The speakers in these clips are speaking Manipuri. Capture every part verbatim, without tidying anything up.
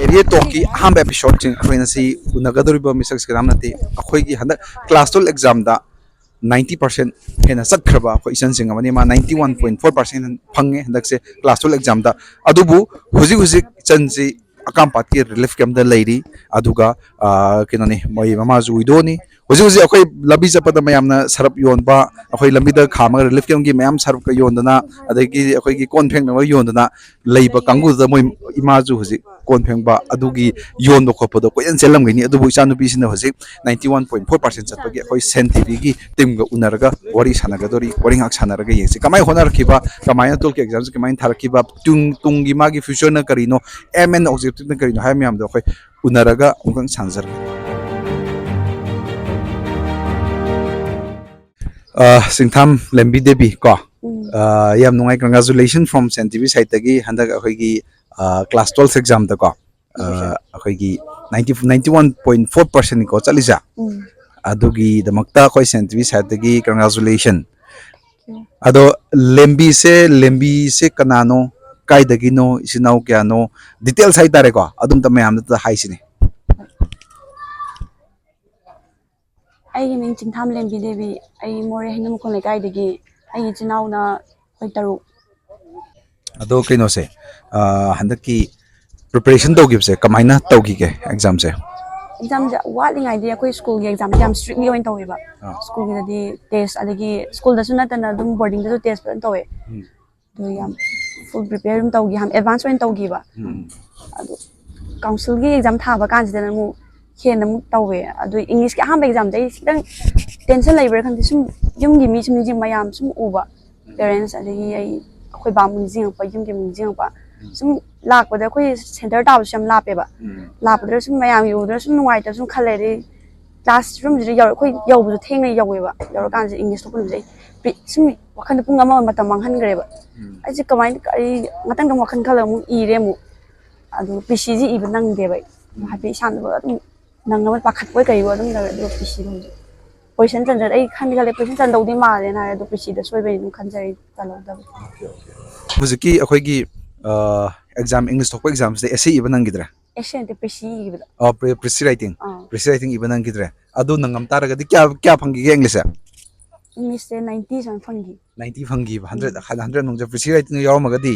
ꯔꯦꯗꯤꯑꯣ ꯇꯣꯛꯀꯤ ꯑꯍꯥꯟꯕ ꯑꯦꯄꯤꯁꯣꯗꯁꯤꯡ ꯑꯩꯈꯣꯏ ꯉꯁꯤ ꯎꯅꯒꯗꯧꯔꯤꯕ ꯃꯤꯁꯛꯁꯤ ꯀꯅꯥꯝ ꯅꯠꯇꯦ, ꯑꯩꯈꯣꯏꯒꯤ ꯍꯟꯗꯛ ꯀ꯭ꯂꯥꯁ ꯇꯨꯌꯦꯜꯞ ꯑꯦꯛꯖꯥꯝꯗ ꯅꯥꯏꯟꯇꯤ ꯄꯥꯔꯁꯦꯟ ꯍꯦꯟꯅ ꯆꯠꯈ꯭ꯔꯕ ꯑꯩꯈꯣꯏ ꯏꯆꯟꯁꯤꯡ ꯑꯃꯅꯤ꯫ ꯃꯥ ninety one point four percent ꯐꯪꯉꯦ ꯍꯟꯗꯛꯁꯦ ꯀ꯭ꯂꯥꯁ ꯇꯨꯌꯦꯜꯞ ꯑꯦꯛꯖꯥꯝꯗ꯫ ꯑꯗꯨꯕꯨ ꯍꯧꯖꯤꯛ ꯍꯧꯖꯤꯛ ꯏꯆꯟꯁꯤ ꯑꯀꯥꯝꯄꯥꯠꯀꯤ ꯔꯤꯂꯤꯐ ꯀꯦꯝꯞꯇ ꯂꯩꯔꯤ꯫ ꯑꯗꯨꯒ, ꯑ, ꯀꯩꯅꯣꯅꯤ, ꯃꯣꯏ ꯃꯃꯥꯁꯨ ꯋꯤꯗꯣꯅꯤ꯫ ꯍꯧꯖꯤꯛ ꯍꯧꯖꯤꯛ ꯑꯩꯈꯣꯏ ꯂꯝꯕꯤ ꯆꯠꯄꯗ ꯃꯌꯥꯝꯅ ꯁꯔꯞ ꯌꯣꯟꯕ, ꯑꯩꯈꯣꯏ ꯂꯝꯕꯤꯗ ꯈꯥꯝꯃꯒ ꯔꯤꯂꯤꯐ ꯀꯦꯝꯞꯀꯤ ꯃꯌꯥꯝ ꯁꯔꯞꯀ ꯌꯣꯟꯗꯅ, ꯑꯗꯒꯤ ꯑꯩꯈꯣꯏꯒꯤ ꯀꯣꯟ ꯐꯦꯡꯅꯕ ꯌꯣꯟꯗꯅ ꯂꯩꯕ ꯀꯥꯡꯕꯨꯗꯨꯗ ꯃꯣꯏ ꯏꯃꯥꯁꯨ ꯍꯧꯖꯤꯛ ꯀꯣꯟ ꯐꯦꯡꯕ ꯑꯗꯨꯒꯤ ꯌꯣꯟꯕ ꯈꯣꯠꯄꯗꯣ ꯀꯣꯏꯆꯦꯟ ꯆꯦꯜꯂꯝꯒꯅꯤ꯫ ꯑꯗꯨꯕꯨ ꯏꯆꯥꯅꯨꯄꯤꯁꯤꯅ ꯍꯧꯖꯤꯛ ninety one point four percent ꯆꯠꯄꯒꯤ ꯑꯩꯈꯣꯏ ꯁꯦꯟ ꯇꯤꯚꯤꯒꯤ ꯇꯤꯝꯒ ꯎꯅꯔꯒ ꯋꯥꯔꯤ ꯁꯥꯟꯅꯒꯗꯧꯔꯤ꯫ ꯋꯥꯔꯤ ꯉꯥꯏꯍꯥꯛ ꯁꯥꯟꯅꯔꯒ ꯌꯦꯡꯁꯤ, ꯀꯃꯥꯏꯅ ꯍꯣꯠꯅꯔꯛꯈꯤꯕ, ꯀꯃꯥꯏꯅ ꯇꯨꯌꯦꯜꯞꯀꯤ ꯑꯦꯛꯖꯥꯝꯁꯦ ꯀꯃꯥꯏꯅ ꯊꯥꯔꯛꯈꯤꯕ, ꯇꯨꯡ-, ꯇꯨꯡꯒꯤ ꯃꯥꯒꯤ ꯐ꯭ꯌꯨꯆꯔꯅ ꯀꯔꯤꯅꯣ, ꯑꯦꯝ ꯑꯦꯟ ꯑꯣꯕꯖꯦꯛꯇꯤꯞꯅ ꯀꯔꯤꯅꯣ ꯍꯥꯏꯕ ꯃꯌꯥꯝꯗꯣ ꯑꯩꯈꯣꯏ ꯎꯅꯔꯒ ꯑꯃꯨꯛꯇꯪ ꯁꯥꯟꯅꯖꯔꯒꯦ꯫ ꯑ, ꯆꯤꯡꯊꯥꯝ ꯂꯦꯝꯕꯤ ꯗꯦꯕꯤ ꯀꯣ, ꯎꯝ꯫ ꯑ, ꯌꯥꯝ ꯅꯨꯡꯉꯥꯏ꯫ Congratulations from Sen T V side ꯇꯒꯤ ꯍꯟꯗꯛ ꯑꯩꯈꯣꯏꯒꯤ, ꯑ, ꯀ꯭ꯂꯥꯁ ꯇꯨꯌꯦꯜꯐ ꯑꯦꯛꯖꯥꯝꯗꯀꯣ, ꯑ, ꯌꯦꯁ, ꯁꯔ꯫ ꯑꯩꯈꯣꯏꯒꯤ ninety, ninety one point four ꯄꯥꯔꯁꯦꯟꯅꯤꯀꯣ ꯆꯠꯂꯤꯁꯦ꯫ ꯎꯝ꯫ ꯑꯗꯨꯒꯤꯗꯃꯛꯇ ꯑꯩꯈꯣꯏ Sen T V side ꯇꯒꯤ congratulation꯫ ꯎꯝ꯫ ꯑꯗꯣ ꯂꯦꯝꯕꯤꯁꯦ, ꯂꯦꯝꯕꯤꯁꯦ ꯀꯅꯥꯅꯣ, ꯀꯥꯏꯗꯒꯤꯅꯣ, ꯏꯆꯤꯟ ꯏꯅꯥꯎ ꯀꯌꯥꯅꯣ, ꯗꯤꯇꯦꯜꯁ ꯍꯥꯏꯇꯥꯔꯦꯀꯣ, ꯑꯗꯨꯝꯇ ꯃꯌꯥꯝꯗ ꯍꯥꯏꯁꯤꯅꯦ꯫ ꯑꯩꯒꯤ ꯃꯤꯡ ꯆꯤꯡꯊꯥꯝ ꯂꯦꯝꯕꯤ ꯗꯦꯕꯤ꯫ ꯑꯩ ꯃꯣꯔꯦ ꯍꯩꯅꯧꯃꯈꯣꯡ ꯂꯩꯀꯥꯏꯗꯒꯤ꯫ ꯑꯩꯒꯤ ꯏꯆꯤꯟ ꯏꯅꯥꯎꯅ ꯑꯩꯈꯣꯏ ꯇꯔꯨꯛ꯫ ꯑꯗꯣ ꯀꯩꯅꯣꯁꯦ, ꯑ, ꯍꯟꯗꯛꯀꯤ ꯄ꯭ꯔꯤꯄꯦꯔꯦꯁꯟ ꯇꯧꯈꯤꯕꯁꯦ ꯀꯃꯥꯏꯅ ꯇꯧꯈꯤꯒꯦ ꯑꯦꯛꯖꯥꯝꯁꯦ? ꯑꯦꯛꯖꯥꯝꯁꯦ ꯋꯥꯠꯂꯤꯉꯩꯗꯤ ꯑꯩꯈꯣꯏ ꯁ꯭ꯀꯨꯜꯒꯤ ꯑꯦꯛꯖꯥꯝꯁꯦ ꯌꯥꯝ ꯏꯁꯇ꯭ꯔꯤꯛꯂꯤ ꯑꯣꯏꯅ ꯇꯧꯋꯦꯕ꯫ ꯑꯥ꯫ ꯁ꯭ꯀꯨꯜꯒꯤꯗꯗꯤ ꯇꯦꯁ, ꯑꯗꯒꯤ ꯁ꯭ꯀꯨꯜꯗꯁꯨ ꯅꯠꯇꯅ ꯑꯗꯨꯝ ꯕꯣꯔꯗꯤꯡꯗꯁꯨ ꯇꯦꯁ ꯐꯖꯅ ꯇꯧꯋꯦ꯫ ꯎꯝ꯫ ꯑꯗꯨ ꯌꯥꯝ ꯐꯨꯜ ꯄ꯭ꯔꯤꯄꯦꯌꯔ ꯑꯗꯨꯝ ꯇꯧꯈꯤ, ꯌꯥꯝ ꯑꯦꯗꯚꯥꯟꯁ ꯑꯣꯏꯅ ꯇꯧꯈꯤꯕ꯫ ꯎꯝ꯫ ꯑꯗꯨ ꯀꯥꯎꯟꯁꯤꯜꯒꯤ ꯑꯦꯛꯖꯥꯝ ꯊꯥꯕ ꯀꯥꯟꯁꯤꯗꯅ ꯑꯃꯨꯛ ꯍꯦꯟꯅ ꯑꯃꯨꯛ ꯇꯧꯋꯦ꯫ ꯑꯗꯨ ꯏꯪꯂꯤꯁꯀꯤ ꯑꯍꯥꯟꯕ ꯑꯦꯛꯖꯥꯝꯗ ꯑꯩ ꯈꯤꯇꯪ ꯇꯦꯟꯁꯟ ꯂꯩꯕ꯭ꯔꯥ ꯈꯪꯗꯦ, ꯁꯨꯝ ꯌꯨꯝꯒꯤ ꯃꯤ ꯁꯨꯝ ꯅꯤꯡꯁꯤꯡ, ꯃꯌꯥꯝ ꯁꯨꯝ ꯎꯕ, ꯄꯦꯔꯦꯟꯁ ꯑꯗꯒꯤ ꯑꯩ, ꯑꯩꯈꯣꯏ ꯕꯥ ꯑꯃꯨꯛ ꯅꯤꯡꯁꯤꯡꯉꯛꯄ, ꯌꯨꯝꯒꯤ ꯑꯃꯨꯛ ꯅꯤꯡꯁꯤꯡꯉꯛꯄ꯫ ꯎꯝ꯫ ꯁꯨꯝ ꯂꯥꯛꯄꯗ ꯑꯩꯈꯣꯏ ꯁꯦꯟꯇꯔ ꯇꯥꯕꯁꯨ ꯌꯥꯝ ꯂꯥꯞꯄꯦꯕ꯫ ꯎꯝ꯫ ꯂꯥꯛꯄꯗꯨꯗ ꯁꯨꯝ ꯃꯌꯥꯝꯒꯤ ꯎꯕꯗ ꯁꯨꯝ ꯅꯨꯡꯉꯥꯏꯇꯕ ꯁꯨꯝ ꯈꯜꯂꯦ꯫ ꯑꯗꯩ ꯀ꯭ꯂꯥꯁ ꯔꯨꯝꯁꯤꯗ ꯌꯧꯔ-, ꯑꯩꯈꯣꯏ ꯌꯧꯕꯁꯨ ꯊꯦꯡꯅ ꯌꯧꯋꯦꯕ꯫ ꯌꯧꯔꯀꯥꯟꯁꯤꯗ ꯏꯪꯂꯤꯁ ꯊꯣꯛꯄ ꯅꯨꯃꯤꯠꯁꯦ ꯑꯩ ꯄꯤ-, ꯁꯨꯝ ꯋꯥꯈꯜꯗ ꯄꯨꯡ ꯑꯃ ꯃꯇꯝ ꯃꯥꯡꯍꯟꯈ꯭ꯔꯦꯕ꯫ ꯎꯝ꯫ ꯑꯩꯁꯦ ꯀꯃꯥꯏꯅ, ꯑꯩ ꯉꯥꯛꯇꯪꯗ ꯋꯥꯈꯜ ꯈꯜꯂꯒ ꯑꯃꯨꯛ ꯏꯔꯦ ꯑꯃꯨꯛ꯫ ꯑꯗꯨ ꯄꯤ ꯁꯤꯁꯤ ꯏꯕ ꯅꯪꯗꯦꯕ ꯑꯩ꯫ ꯎꯝ꯫ ꯍꯥꯏꯐꯦꯠ ꯏꯁꯥꯅ ꯑꯗꯨꯝ ꯅꯪꯅꯕ ꯄꯥꯈꯠꯄꯣꯏ ꯀꯩꯕꯣꯏ ꯑꯗꯨꯝ ꯇꯧꯔꯦ꯫ ꯑꯗꯨꯒ ꯄꯤ ꯁꯤꯗꯣ ꯍꯧꯖꯤꯛ ꯀꯣꯏꯁꯟ ꯆꯟꯖꯗ ꯑꯩ ꯈꯟꯗꯤ ꯈꯜꯂꯦ, ꯀꯣꯏꯁꯟ ꯆꯟꯗꯧꯗꯤ ꯃꯥꯜꯂꯦꯅ ꯍꯥꯏꯔꯦ꯫ ꯑꯗꯣ ꯄꯤ ꯁꯤꯗ ꯁꯣꯏꯕꯩ ꯑꯗꯨꯝ ꯈꯟꯖꯔꯦ, ꯆꯜꯍꯧꯗꯕ꯫ ꯍꯧꯖꯤꯛꯀꯤ ꯑꯩꯈꯣꯏꯒꯤ, ꯑ, ꯑꯦꯛꯖꯥꯝ, ꯏꯪꯂꯤꯁ ꯊꯣꯛꯄ ꯑꯦꯛꯖꯥꯝꯁꯤꯗ ꯑꯦꯁꯦ ꯏꯕ ꯅꯪꯈꯤꯗ꯭ꯔꯦ? ꯑꯦꯁꯦ ꯅꯠꯇꯦ, ꯄ꯭ꯔꯤꯁꯤ ꯏꯕꯗꯣ꯫ ꯑꯣ ꯄ꯭ꯔꯤꯁꯤ ꯔꯥꯏꯇꯤꯡ ꯑꯥ ꯄ꯭ꯔꯤꯁꯤ ꯔꯥꯏꯇꯤꯡ ꯏꯕ ꯅꯪꯈꯤꯗ꯭ꯔꯦ꯫ ꯑꯗꯨ ꯅꯪ ꯉꯝ ꯇꯥꯔꯒꯗꯤ ꯀꯌꯥ ꯀꯌꯥ ꯐꯪꯈꯤꯒꯦ ꯏꯪꯂꯤꯁꯁꯦ? ꯏꯪꯂꯤꯁꯁꯦ ꯅꯥꯏꯟꯇꯤ ꯁꯨꯃꯥꯏꯅ ꯐꯪꯈꯤ꯫ ꯅꯥꯏꯟꯇꯤ ꯐꯪꯈꯤꯕ ꯍꯟꯗ꯭ꯔꯦꯠ ꯍꯟꯗ꯭ꯔꯦꯠ ꯅꯨꯡꯁꯦ ꯄ꯭ꯔꯤꯁꯤ ꯔꯥꯏꯇꯤꯡ ꯌꯥꯎꯔꯝꯃꯒꯗꯤ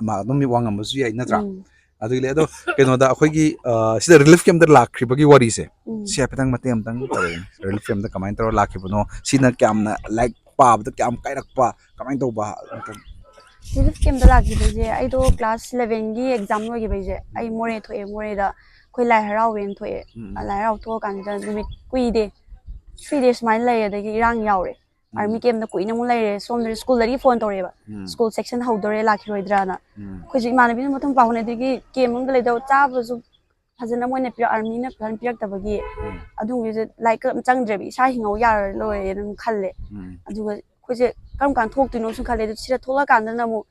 ꯃꯥ ꯑꯗꯨꯝ ꯃꯤ ꯋꯥꯡꯉꯝꯕꯁꯨ ꯌꯥꯏ ꯅꯠꯇ꯭ꯔꯥ? ꯎꯝ ꯑꯗꯨꯒꯤ ꯂꯩ ꯑꯗꯣ ꯀꯩꯅꯣꯗ ꯑꯩꯈꯣꯏꯒꯤ ꯑ, ꯁꯤꯗ ꯔꯤꯂꯤꯐ ꯀꯦꯝꯞꯇ ꯂꯥꯛꯈ꯭ꯔꯤꯕꯒꯤ ꯋꯥꯔꯤꯁꯦ ꯎꯝ ꯁꯤ ꯍꯥꯏꯐꯦꯠꯇꯪ ꯃꯇꯦꯛ ꯑꯃꯇꯪ ꯇꯧꯔꯛꯑꯣꯅꯦ꯫ ꯔꯤꯂꯤꯐ ꯀꯦꯝꯞꯇ ꯀꯃꯥꯏꯅ ꯇꯧꯔ ꯂꯥꯛꯈꯤꯕꯅꯣ, ꯁꯤꯅ ꯀꯌꯥꯝꯅ ꯂꯥꯏꯔꯤꯛ ꯄꯥꯕꯗ ꯀꯌꯥꯝ ꯀꯥꯏꯔꯛꯄ, ꯀꯃꯥꯏꯅ ꯇꯧꯕ ꯑꯝꯇꯪ? ꯔꯤꯂꯤꯐ ꯀꯦꯝꯞꯇ ꯂꯥꯛꯈꯤꯕꯁꯦ ꯑꯩꯗꯣ ꯀ꯭ꯂꯥꯁ ꯏꯂꯚꯦꯟꯒꯤ ꯑꯦꯛꯖꯥꯝ ꯂꯣꯏꯈꯤꯕꯩꯁꯦ ꯑꯩ ꯃꯣꯔꯦ ꯊꯣꯛꯑꯦ꯫ ꯃꯣꯔꯦꯗ ꯑꯩꯈꯣꯏ ꯂꯥꯏ ꯍꯔꯥꯎꯋꯦꯅ ꯊꯣꯛꯑꯦ꯫ ꯎꯝ ꯂꯥꯏ ꯍꯔꯥꯎ ꯊꯣꯛꯑꯀꯥꯟꯁꯤꯗ ꯅꯨꯃꯤꯠ ꯀꯨꯏꯗꯦ, ꯊ꯭ꯔꯤ ꯗꯦ ꯁꯨꯃꯥꯏꯅ ꯂꯩꯔꯦ꯫ ꯑꯗꯒꯤ ꯏꯔꯥꯡ ꯌꯥꯎꯔꯦ꯫ ꯎꯝ ꯑꯥꯔꯃꯤ ꯀꯦꯝꯞꯇ ꯀꯨꯏꯅ ꯑꯃꯨꯛ ꯂꯩꯔꯦ꯫ ꯁꯣꯝꯗꯗꯤ ꯁ꯭ꯀꯨꯜꯗꯒꯤ ꯐꯣꯟ ꯇꯧꯔꯛꯑꯦꯕ, ꯎꯝ ꯁ꯭ꯀꯨꯜ ꯁꯦꯛꯁꯟ ꯍꯧꯗꯣꯔꯦ, ꯂꯥꯛꯈꯤꯔꯣꯏꯗ꯭ꯔꯥꯅ꯫ ꯎꯝ ꯑꯩꯈꯣꯏꯁꯨ ꯏꯃꯥꯟꯅꯕꯤꯅ ꯃꯇꯨꯡ ꯄꯥꯍꯧꯅꯦ꯫ ꯑꯗꯒꯤ ꯀꯦꯝꯞ ꯑꯃꯗ ꯂꯩꯗꯧ ꯆꯥꯕꯁꯨ ꯐꯖꯅ ꯃꯣꯏꯅ ꯄꯤꯔꯛ ꯑꯥꯔꯃꯤꯅ ꯐꯖꯅ ꯄꯤꯔꯛꯇꯕꯒꯤ ꯎꯝ ꯑꯗꯨꯒꯨꯝꯕꯁꯦ ꯂꯥꯏꯔꯤꯛꯀ ꯑꯗꯨꯝ ꯆꯪꯗ꯭ꯔꯦꯕ, ꯏꯁꯥ ꯍꯤꯡꯍꯧ ꯌꯥꯔ ꯂꯣꯏꯔꯦꯅ ꯑꯗꯨꯝ ꯈꯜꯂꯦ꯫ ꯎꯝ ꯑꯗꯨꯒ ꯑꯩꯈꯣꯏꯁꯦ ꯀꯔꯝ ꯀꯥꯟꯗ ꯊꯣꯛꯇꯣꯏꯅꯣ ꯁꯨꯝ ꯈꯜꯂꯦ꯫ ꯑꯗꯨ ꯁꯤꯗ ꯊꯣꯛꯂꯛꯀꯥꯟꯗꯅ ꯑꯃꯨꯛ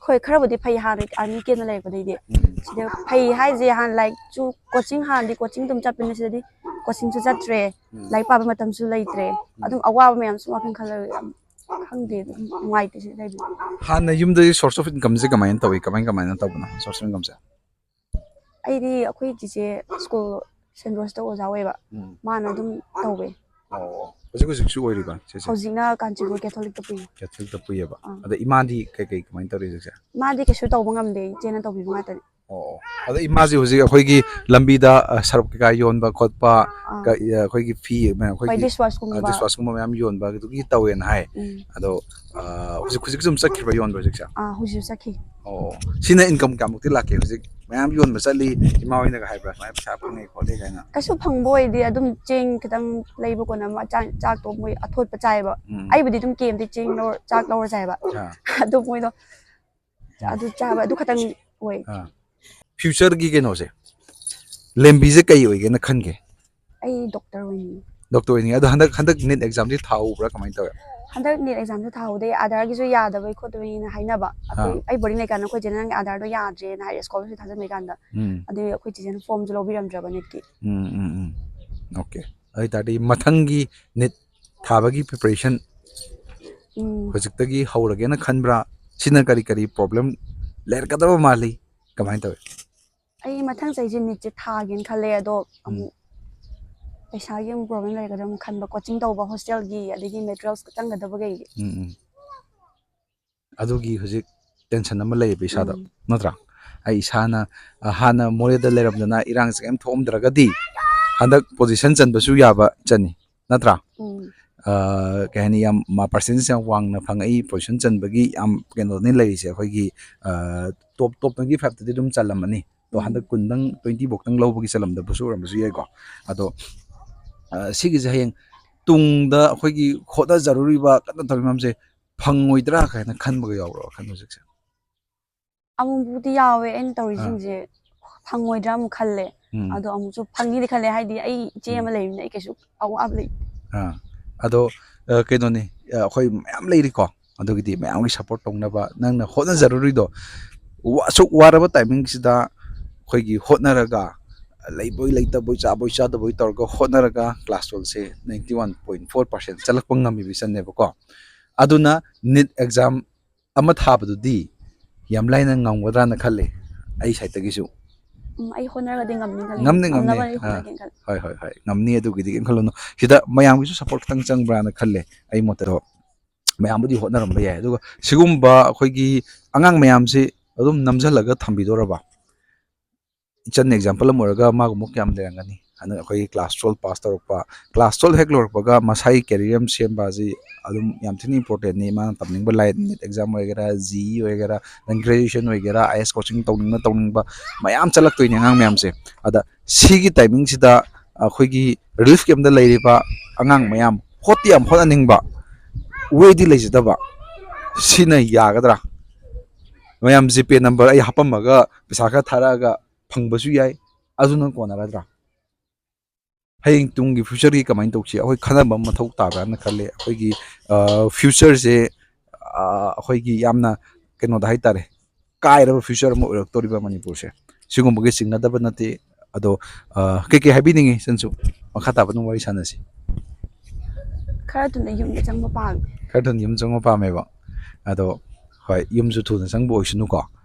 ꯍꯣꯏ ꯈꯔꯕꯨꯗꯤ ꯐꯩ, ꯍꯥꯟꯅ ꯑꯥꯔꯃꯤ ꯀꯦꯝꯞꯇ ꯂꯩꯔꯛꯄꯗꯩꯗꯤ꯫ ꯎꯝ ꯁꯤꯗ ꯐꯩ ꯍꯥꯏꯁꯦ ꯍꯥꯟꯅ ꯂꯥꯏꯔꯤꯛꯁꯨ ꯀꯣꯆꯤꯡ, ꯍꯥꯟꯅꯗꯤ ꯀꯣꯆꯤꯡ ꯑꯗꯨꯝ ꯆꯠꯄꯅꯦ, ꯁꯤꯗꯗꯤ ꯀꯣꯆꯤꯡꯁꯨ ꯆꯠꯇ꯭ꯔꯦ, ꯎꯝ ꯂꯥꯏꯔꯤꯛ ꯄꯥꯕ ꯃꯇꯝꯁꯨ ꯂꯩꯇ꯭ꯔꯦ꯫ ꯑꯗꯨꯝ ꯑꯋꯥꯕ ꯃꯌꯥꯝꯁꯨ ꯋꯥꯈꯜ ꯈꯜꯂꯒ ꯌꯥꯝ ꯈꯪꯗꯦ, ꯑꯗꯨꯝ ꯅꯨꯡꯉꯥꯏꯇꯦ ꯁꯤꯗ ꯂꯩꯕꯗꯣ꯫ ꯍꯥꯟꯅ ꯌꯨꯝꯗꯒꯤ source of incomeꯁꯦ ꯀꯃꯥꯏꯅ ꯇꯧꯏ, ꯀꯃꯥꯏ ꯀꯃꯥꯏꯅ ꯇꯧꯕꯅꯣ source of incomeꯁꯦ? ꯑꯩꯗꯤ ꯑꯩꯈꯣꯏ ꯆꯤꯆꯦ ꯁ꯭ꯀꯨꯜ ꯁꯦꯟ ꯖꯣꯔꯖꯇ ꯑꯣꯖꯥ ꯑꯣꯏꯌꯦꯕ, ꯎꯝ ꯃꯥꯅ ꯑꯗꯨꯝ ꯇꯧꯋꯦ꯫ ꯑꯣ ꯍꯧꯖꯤꯛ ꯍꯧꯖꯤꯛꯁꯨ ꯑꯣꯏꯔꯤꯕ ꯆꯦꯁꯦ? ꯍꯧꯖꯤꯛꯅ ꯀꯥꯟꯆꯤꯄꯨꯔ ꯀꯦꯊꯣꯂꯤꯛꯇ ꯄꯨꯏ꯫ ꯀꯦꯊꯣꯂꯤꯛꯇ ꯄꯨꯏꯌꯦꯕ꯫ ꯑꯥ꯫ ꯑꯗ ꯏꯃꯥꯗꯤ ꯀꯩꯀꯩ ꯀꯃꯥꯏꯅ ꯇꯧꯔꯤ ꯍꯧꯖꯤꯛꯁꯦ? ꯃꯥꯗꯤ ꯀꯩꯁꯨ ꯇꯧꯕ ꯉꯝꯗꯦ, ꯏꯆꯦꯅ ꯇꯧꯕꯤꯕ ꯉꯥꯛꯇꯅꯤ꯫ ꯑꯣ ꯑꯗ ꯏꯃꯥꯁꯦ ꯍꯧꯖꯤꯛ ꯑꯩꯈꯣꯏꯒꯤ ꯂꯝꯕꯤꯗ ꯑ, ꯁꯔꯞ ꯀꯩꯀꯥ ꯌꯣꯟꯕ ꯈꯣꯠꯄ, ꯑꯥ꯫ ꯀ- ꯑ, ꯑꯩꯈꯣꯏꯒꯤ ꯐꯤ ꯃ- ꯍꯣꯏ, ꯑꯩꯈꯣꯏꯒꯤ ꯗꯤꯁꯋꯥꯁꯀꯨꯝꯕ꯫ ꯗꯤꯁꯋꯥꯁꯀꯨꯝꯕ ꯃꯌꯥꯝ ꯌꯣꯟꯕ ꯑꯗꯨꯒꯤ ꯇꯧꯋꯦꯅ ꯍꯥꯏ꯫ ꯎꯝ꯫ ꯑꯗꯣ ꯑ, ꯍꯧꯖꯤꯛ ꯍꯧꯖꯤꯛ ꯁꯨꯝ ꯆꯠꯈꯤꯕ ꯌꯣꯟꯕ ꯍꯧꯖꯤꯛꯁꯦ? ꯑꯥ, ꯍꯧꯖꯤꯛꯁꯨ ꯆꯠꯈꯤ꯫ ꯑꯣ ꯁꯤꯅ ꯏꯟꯀꯝ ꯀꯌꯥꯃꯨꯛꯇꯤ ꯂꯥꯛꯀꯦ? ꯍꯧꯖꯤꯛ ꯃꯌꯥꯝ ꯌꯣꯟꯕ ꯆꯠꯂꯤ, ꯏꯃꯥ ꯍꯣꯏꯅꯒ ꯍꯥꯏꯕ꯭ꯔꯥ ꯁꯨꯃꯥꯏꯅ ꯄꯩꯁꯥ ꯐꯪꯉꯦ ꯈꯣꯠꯂꯦ ꯀꯥꯏꯅ? ꯀꯩꯁꯨ ꯐꯪꯕ ꯑꯣꯏꯗꯦ, ꯑꯗꯨꯝ ꯆꯦꯡ ꯈꯤꯇꯪ ꯂꯩꯕ ꯀꯣꯟꯅ ꯃ- ꯆꯥ- ꯆꯥꯛꯇꯣ ꯃꯣꯏ ꯑꯊꯣꯠꯄ ꯆꯥꯏꯌꯦꯕ꯫ ꯎꯝ꯫ ꯑꯩꯕꯨꯗꯤ ꯑꯗꯨꯝ ꯀꯦꯝꯗꯤ ꯆꯦꯡ ꯂꯧꯔ ꯆꯥꯛ ꯂꯧꯔ ꯆꯥꯏꯌꯦꯕ꯫ ꯑꯥ꯫ ꯑꯗꯨ ꯃꯣꯏꯗꯣ ꯑꯗꯨ ꯆꯥꯕ ꯑꯗꯨ ꯈꯛꯇꯪ ꯑꯣꯏ꯫ ꯑꯥ꯫ ꯐ꯭ꯌꯨꯆꯔꯒꯤ ꯀꯩꯅꯣꯁꯦ, ꯂꯦꯝꯕꯤꯁꯦ ꯀꯩ ꯑꯣꯏꯒꯦꯅ ꯈꯟꯒꯦ? ꯑꯩ ꯗꯣꯛꯇꯔ ꯑꯣꯏꯅꯤꯡꯉꯤ꯫ ꯗꯣꯛꯇꯔ ꯑꯣꯏꯅꯤꯡꯉꯦ꯫ ꯑꯗꯣ ꯍꯟꯗꯛ ꯍꯟꯗꯛ ꯅꯤꯠ ꯑꯦꯛꯖꯥꯝꯗꯤ ꯊꯥꯍꯧꯕ꯭ꯔꯥ, ꯀꯃꯥꯏꯅ ꯇꯧꯋꯦ? ꯍꯟꯗꯛ ꯅꯤꯠ ꯑꯦꯛꯖꯥꯝꯁꯨ ꯊꯥꯍꯧꯗꯦ, ꯑꯥꯙꯥꯔꯒꯤꯁꯨ ꯌꯥꯗꯕꯩ ꯈꯣꯠꯇꯕꯩꯅ ꯍꯥꯏꯅꯕ꯫ ꯑꯩꯈꯣꯏ ꯑꯥ꯫ ꯑꯩ ꯕꯣꯔꯗꯤꯡ ꯂꯩꯀꯥꯟꯗ ꯑꯩꯈꯣꯏ ꯆꯦꯅ ꯅꯪꯒꯤ ꯑꯥꯙꯥꯔꯗꯣ ꯌꯥꯗ꯭ꯔꯦꯅ ꯍꯥꯏꯔꯦ, ꯁ꯭ꯀꯣꯂꯔꯁꯤꯞ ꯊꯥꯖꯤꯟꯕꯩ ꯀꯥꯟꯗ꯫ ꯎꯝ ꯑꯗꯨꯒꯤ ꯑꯩꯈꯣꯏ ꯆꯦꯆꯦꯅ ꯐꯣꯝꯁꯨ ꯂꯧꯕꯤꯔꯝꯗ꯭ꯔꯕ ꯅꯤꯠꯀꯤ꯫ ꯎꯝ ꯎꯝ ꯎꯝ ꯑꯣꯀꯦ꯫ ꯑꯗꯨ ꯑꯣꯏ ꯇꯥꯔꯗꯤ ꯃꯊꯪꯒꯤ ꯅꯤꯠ ꯊꯥꯕꯒꯤ ꯄ꯭ꯔꯤꯄꯦꯔꯦꯁꯟ ꯎꯝ꯫ ꯍꯧꯖꯤꯛꯇꯒꯤ ꯍꯧꯔꯒꯦꯅ ꯈꯟꯕ꯭ꯔꯥ? ꯁꯤꯅ ꯀꯔꯤ ꯀꯔꯤ ꯄ꯭ꯔꯣꯕ꯭ꯂꯦꯝ ꯂꯩꯔꯛꯀꯗꯕ ꯃꯥꯜꯂꯤ? ꯀꯃꯥꯏꯅ ꯇꯧꯋꯤ? ꯑꯩ ꯃꯊꯪ ꯆꯍꯤꯁꯦ ꯅꯤꯠꯁꯦ ꯊꯥꯒꯦꯅ ꯈꯜꯂꯦ, ꯑꯗꯣ ꯑꯃꯨꯛ ꯄꯩꯁꯥꯒꯤ ꯑꯃꯨꯛ ꯄ꯭ꯔꯣꯕ꯭ꯂꯦꯝ ꯂꯩꯔꯒꯗꯤ ꯑꯃꯨꯛ ꯈꯟꯕ, ꯀꯣꯆꯤꯡ ꯇꯧꯕ, ꯍꯣꯁꯇꯦꯜꯒꯤ ꯑꯗꯒꯤ ꯃꯦꯇꯔꯤꯌꯦꯜꯁ ꯆꯪꯒꯗꯕꯈꯩꯒꯤ꯫ ꯎꯝ ꯎꯝ ꯑꯗꯨꯒꯤ ꯍꯧꯖꯤꯛ ꯇꯦꯟꯁꯟ ꯑꯃ ꯂꯩꯌꯦꯕ ꯏꯁꯥꯗ, ꯎꯝ꯫ ꯅꯠꯇ꯭ꯔꯥ? ꯑꯩ ꯏꯁꯥꯅ ꯑ, ꯍꯥꯟꯅ ꯃꯣꯔꯦꯗ ꯂꯩꯔꯝꯗꯅ ꯏꯔꯥꯡꯁꯦ ꯀꯩꯝ ꯊꯣꯛꯑꯝꯗ꯭ꯔꯒꯗꯤ ꯍꯟꯗꯛ ꯄꯣꯖꯤꯁꯟ ꯆꯟꯕꯁꯨ ꯌꯥꯕ ꯆꯟꯅꯤ, ꯅꯠꯇ꯭ꯔꯥ? ꯎꯝ꯫ ꯑ, ꯀꯩ ꯍꯥꯏꯅꯤ, ꯌꯥꯝ ꯃꯥ ꯄꯥꯔꯁꯦꯟꯇꯦꯖ ꯌꯥꯝ ꯋꯥꯡꯅ ꯐꯪꯉꯛꯏ, ꯄꯣꯖꯤꯁꯟ ꯆꯟꯕꯒꯤ ꯌꯥꯝ ꯀꯩꯅꯣꯅꯤ ꯂꯩꯔꯤꯁꯦ ꯑꯩꯈꯣꯏꯒꯤ, ꯑ, ꯇꯣꯞ ꯇꯣꯞ ꯇ꯭ꯋꯦꯟꯇꯤ ꯐꯥꯏꯚꯇꯗꯤ ꯑꯗꯨꯝ ꯆꯜꯂꯝꯃꯅꯤ꯫ ꯑꯗꯣ ꯎꯝ꯫ ꯍꯟꯗꯛ ꯀꯨꯟꯗꯪ, ꯇ꯭ꯋꯦꯟꯇꯤ ꯐꯥꯎꯇꯪ ꯂꯧꯕꯒꯤ ꯆꯜꯂꯝꯗꯕꯁꯨ ꯑꯣꯏꯔꯝꯕꯁꯨ ꯌꯥꯏꯀꯣ꯫ ꯑꯗꯣ ꯑ, ꯁꯤꯒꯤꯁꯦ ꯍꯌꯦꯡ ꯇꯨꯡꯗ ꯑꯩꯈꯣꯏꯒꯤ ꯍꯣꯠꯅꯖꯔꯨꯔꯤꯕ ꯀꯟꯅ ꯇꯧꯔꯤꯕ ꯃꯌꯥꯝꯁꯦ ꯐꯪꯉꯣꯏꯗ꯭ꯔꯥ ꯀꯥꯏꯅ ꯈꯟꯕꯒ ꯌꯥꯎꯕ꯭ꯔꯣ ꯋꯥꯈꯜ ꯍꯧꯖꯤꯛꯁꯦ? ꯑꯃꯨꯛꯄꯨꯗꯤ ꯌꯥꯎꯋꯦ ꯑꯩꯅ ꯑꯥ꯫ ꯇꯧꯔꯤꯁꯤꯡꯁꯦ ꯐꯪꯉꯣꯏꯗ꯭ꯔꯥ ꯑꯃꯨꯛ ꯈꯜꯂꯦ꯫ ꯎꯝ꯫ ꯑꯗꯣ ꯑꯃꯨꯛꯁꯨ ꯐꯪꯅꯤꯗꯤ ꯈꯜꯂꯦ, ꯍꯥꯏꯗꯤ ꯑꯩ ꯏꯆꯦ ꯎꯝ꯫ ꯑꯃ ꯂꯩꯕꯅꯤꯅ ꯑꯩ ꯀꯩꯁꯨ ꯑꯋꯥꯕ ꯂꯩꯇꯦ꯫ ꯑꯥ꯫ ꯑꯗꯣ ꯑ, ꯀꯩꯅꯣꯅꯤ, ꯑ, ꯑꯩꯈꯣꯏ ꯃꯌꯥꯝ ꯂꯩꯔꯤꯀꯣ, ꯑꯗꯨꯒꯤꯗꯤ ꯃꯌꯥꯝꯒꯤ ꯁꯞꯄꯣꯔꯠ ꯇꯧꯅꯕ ꯅꯪꯅ ꯍꯣꯠꯅꯖꯔꯨꯔꯤꯗꯣ, ꯋꯥ-, ꯑꯁꯨꯛ ꯋꯥꯔꯕ ꯇꯥꯏꯃꯤꯡꯁꯤꯗ ꯑꯩꯈꯣꯏꯒꯤ ꯍꯣꯠꯅꯔꯒ, ꯂꯩꯕꯣꯏ ꯂꯩꯇꯕꯣꯏ ꯆꯥꯕꯣꯏ ꯆꯥꯗꯕꯣꯏ ꯇꯧꯔꯒ ꯍꯣꯠꯅꯔꯒ ꯀ꯭ꯂꯥꯁ ꯇꯨꯌꯦꯜꯞꯁꯦ ninety one point four percent ꯆꯠꯂꯛꯄ ꯉꯝꯃꯤꯕ ꯏꯆꯟꯅꯦꯕꯀꯣ꯫ ꯑꯗꯨꯅ ꯅꯤꯠ ꯑꯦꯛꯖꯥꯝ ꯑꯃ ꯊꯥꯕꯗꯨꯗꯤ ꯌꯥꯝ ꯂꯥꯏꯅ ꯉꯝꯒꯗ꯭ꯔꯥꯅ ꯈꯜꯂꯦ ꯑꯩ ꯁꯥꯏꯠꯇꯒꯤꯁꯨ꯫ ꯎꯝ, ꯑꯩ ꯍꯣꯠꯅꯔꯒꯗꯤ ꯉꯝꯅꯤ ꯈꯜꯂꯦ꯫ ꯉꯝꯅꯤ, ꯉꯝꯅꯤ꯫ ꯉꯝꯅꯕ ꯑꯩ ꯑꯥ꯫ ꯍꯣꯠꯅꯒꯦꯅ ꯈꯜꯂꯦ꯫ ꯍꯣꯏ, ꯍꯣꯏ, ꯍꯣꯏ꯫ ꯉꯝꯅꯤ, ꯑꯗꯨꯒꯤꯗꯤ ꯀꯩꯝ ꯈꯜꯂꯨꯅꯨ꯫ ꯁꯤꯗ ꯃꯌꯥꯝꯒꯤꯁꯨ ꯁꯞꯄꯣꯔꯠ ꯈꯤꯇꯪ ꯆꯪꯕ꯭ꯔꯥꯅ ꯈꯜꯂꯦ ꯑꯩ ꯃꯣꯠꯇꯗꯣ꯫ ꯃꯌꯥꯝꯕꯨꯗꯤ ꯍꯣꯠꯅꯔꯝꯕ ꯌꯥꯏ꯫ ꯑꯗꯨꯒ ꯁꯤꯒꯨꯝꯕ ꯑꯩꯈꯣꯏꯒꯤ ꯑꯉꯥꯡ ꯃꯌꯥꯝꯁꯤ ꯑꯗꯨꯝ ꯅꯝꯁꯤꯜꯂꯒ ꯊꯝꯕꯤꯗꯣꯔꯕ? ꯏꯆꯟ ꯑꯦꯛꯖꯥꯝꯄꯜ ꯑꯃ ꯑꯣꯏꯔꯒ ꯃꯥꯒꯨꯝꯕ ꯀꯌꯥꯝ ꯂꯩꯔꯝꯒꯅꯤ? ꯍꯟꯗꯛ ꯑꯩꯈꯣꯏꯒꯤ ꯀ꯭ꯂꯥꯁ ꯇꯨꯌꯦꯜꯞ ꯄꯥꯁ ꯇꯧꯔꯛꯄ, ꯀ꯭ꯂꯥꯁ ꯇꯨꯌꯦꯜꯞ ꯍꯦꯛ ꯂꯣꯏꯔꯛꯄꯒ ꯃꯁꯥꯒꯤ ꯀꯦꯔꯤꯌꯔ ꯑꯃ ꯁꯦꯝꯕ ꯑꯁꯤ ꯑꯗꯨꯝ ꯌꯥꯝ ꯊꯤꯅ ꯏꯝꯄꯣꯔꯇꯦꯟꯅꯤ꯫ ꯃꯥꯅ ꯇꯝꯅꯤꯡꯕ ꯂꯥꯏꯟ, ꯅꯤꯠ ꯑꯦꯛꯖꯥꯝ ꯑꯣꯏꯒꯦꯔꯥ, ꯖꯤ ꯏ ꯑꯣꯏꯒꯦꯔꯥ, ꯅꯪ ꯒ꯭ꯔꯦꯖꯨꯑꯦꯁꯟ ꯑꯣꯏꯒꯦꯔꯥ, ꯑꯥꯏ ꯑꯦꯁ ꯀꯣꯆꯤꯡ ꯇꯧꯅꯤꯡꯕ ꯇꯧꯅꯤꯡꯕ ꯃꯌꯥꯝ ꯆꯠꯂꯛꯇꯣꯏꯅꯦ ꯑꯉꯥꯡ ꯃꯌꯥꯝꯁꯦ꯫ ꯑꯗ ꯁꯤꯒꯤ ꯇꯥꯏꯃꯤꯡꯁꯤꯗ ꯑꯩꯈꯣꯏꯒꯤ ꯔꯤꯂꯤꯐ ꯀꯦꯝꯞꯇ ꯂꯩꯔꯤꯕ ꯑꯉꯥꯡ ꯃꯌꯥꯝ ꯍꯣꯠꯇꯤ ꯌꯥꯝ ꯍꯣꯠꯅꯅꯤꯡꯕ, ꯋꯦꯗꯤ ꯂꯩꯖꯗꯕ, ꯁꯤꯅ ꯌꯥꯒꯗ꯭ꯔꯥ? ꯃꯌꯥꯝ ꯖꯤꯄꯦ ꯅꯝꯕꯔ ꯑꯩ ꯍꯥꯄꯝꯃꯒ ꯄꯩꯁꯥ ꯈꯔ ꯊꯥꯔꯛꯑꯒ ꯐꯪꯕꯁꯨ ꯌꯥꯏ, ꯑꯗꯨꯅ ꯀꯣꯟꯅꯒꯗ꯭ꯔꯥ? ꯍꯌꯦꯡ ꯇꯨꯡꯒꯤ ꯐ꯭ꯌꯨꯆꯔꯒꯤ ꯀꯃꯥꯏꯅ ꯇꯧꯁꯤ? ꯑꯩꯈꯣꯏ ꯈꯟꯅꯕ ꯑꯃ ꯃꯊꯧ ꯇꯥꯕ꯭ꯔꯥꯅ ꯈꯜꯂꯦ꯫ ꯑꯩꯈꯣꯏꯒꯤ, ꯑ, ꯐ꯭ꯌꯨꯆꯔꯁꯦ, ꯑ, ꯑꯩꯈꯣꯏꯒꯤ ꯌꯥꯝꯅ ꯀꯩꯅꯣꯗ ꯍꯥꯏꯇꯥꯔꯦ, ꯀꯥꯏꯔꯕ ꯐ꯭ꯌꯨꯆꯔ ꯑꯃ ꯑꯣꯏꯔꯛꯇꯧꯔꯤꯕ ꯃꯅꯤꯄꯨꯔꯁꯦ꯫ ꯁꯤꯒꯨꯝꯕꯒꯤ ꯆꯤꯡꯅꯗꯕ ꯅꯠꯇꯦ꯫ ꯑꯗꯣ, ꯑ, ꯀꯩꯀꯩ ꯍꯥꯏꯕꯤꯅꯤꯡꯉꯤ ꯏꯆꯟꯁꯨ? ꯃꯈꯥ ꯇꯥꯕ ꯑꯗꯨꯝ ꯋꯥꯔꯤ ꯁꯥꯟꯅꯁꯤ꯫ ꯈꯔ ꯊꯨꯅ ꯌꯨꯝꯗ ꯆꯪꯕ ꯄꯥꯝꯃꯦ꯫ ꯈꯔ ꯊꯨꯅ ꯌꯨꯝ ꯆꯪꯕ ꯄꯥꯝꯃꯦꯕ꯫ ꯑꯗꯣ, ꯍꯣꯏ, ꯌꯨꯝꯁꯨ ꯊꯨꯅ ꯆꯪꯕ ꯑꯣꯏꯁꯅꯨꯀꯣ꯫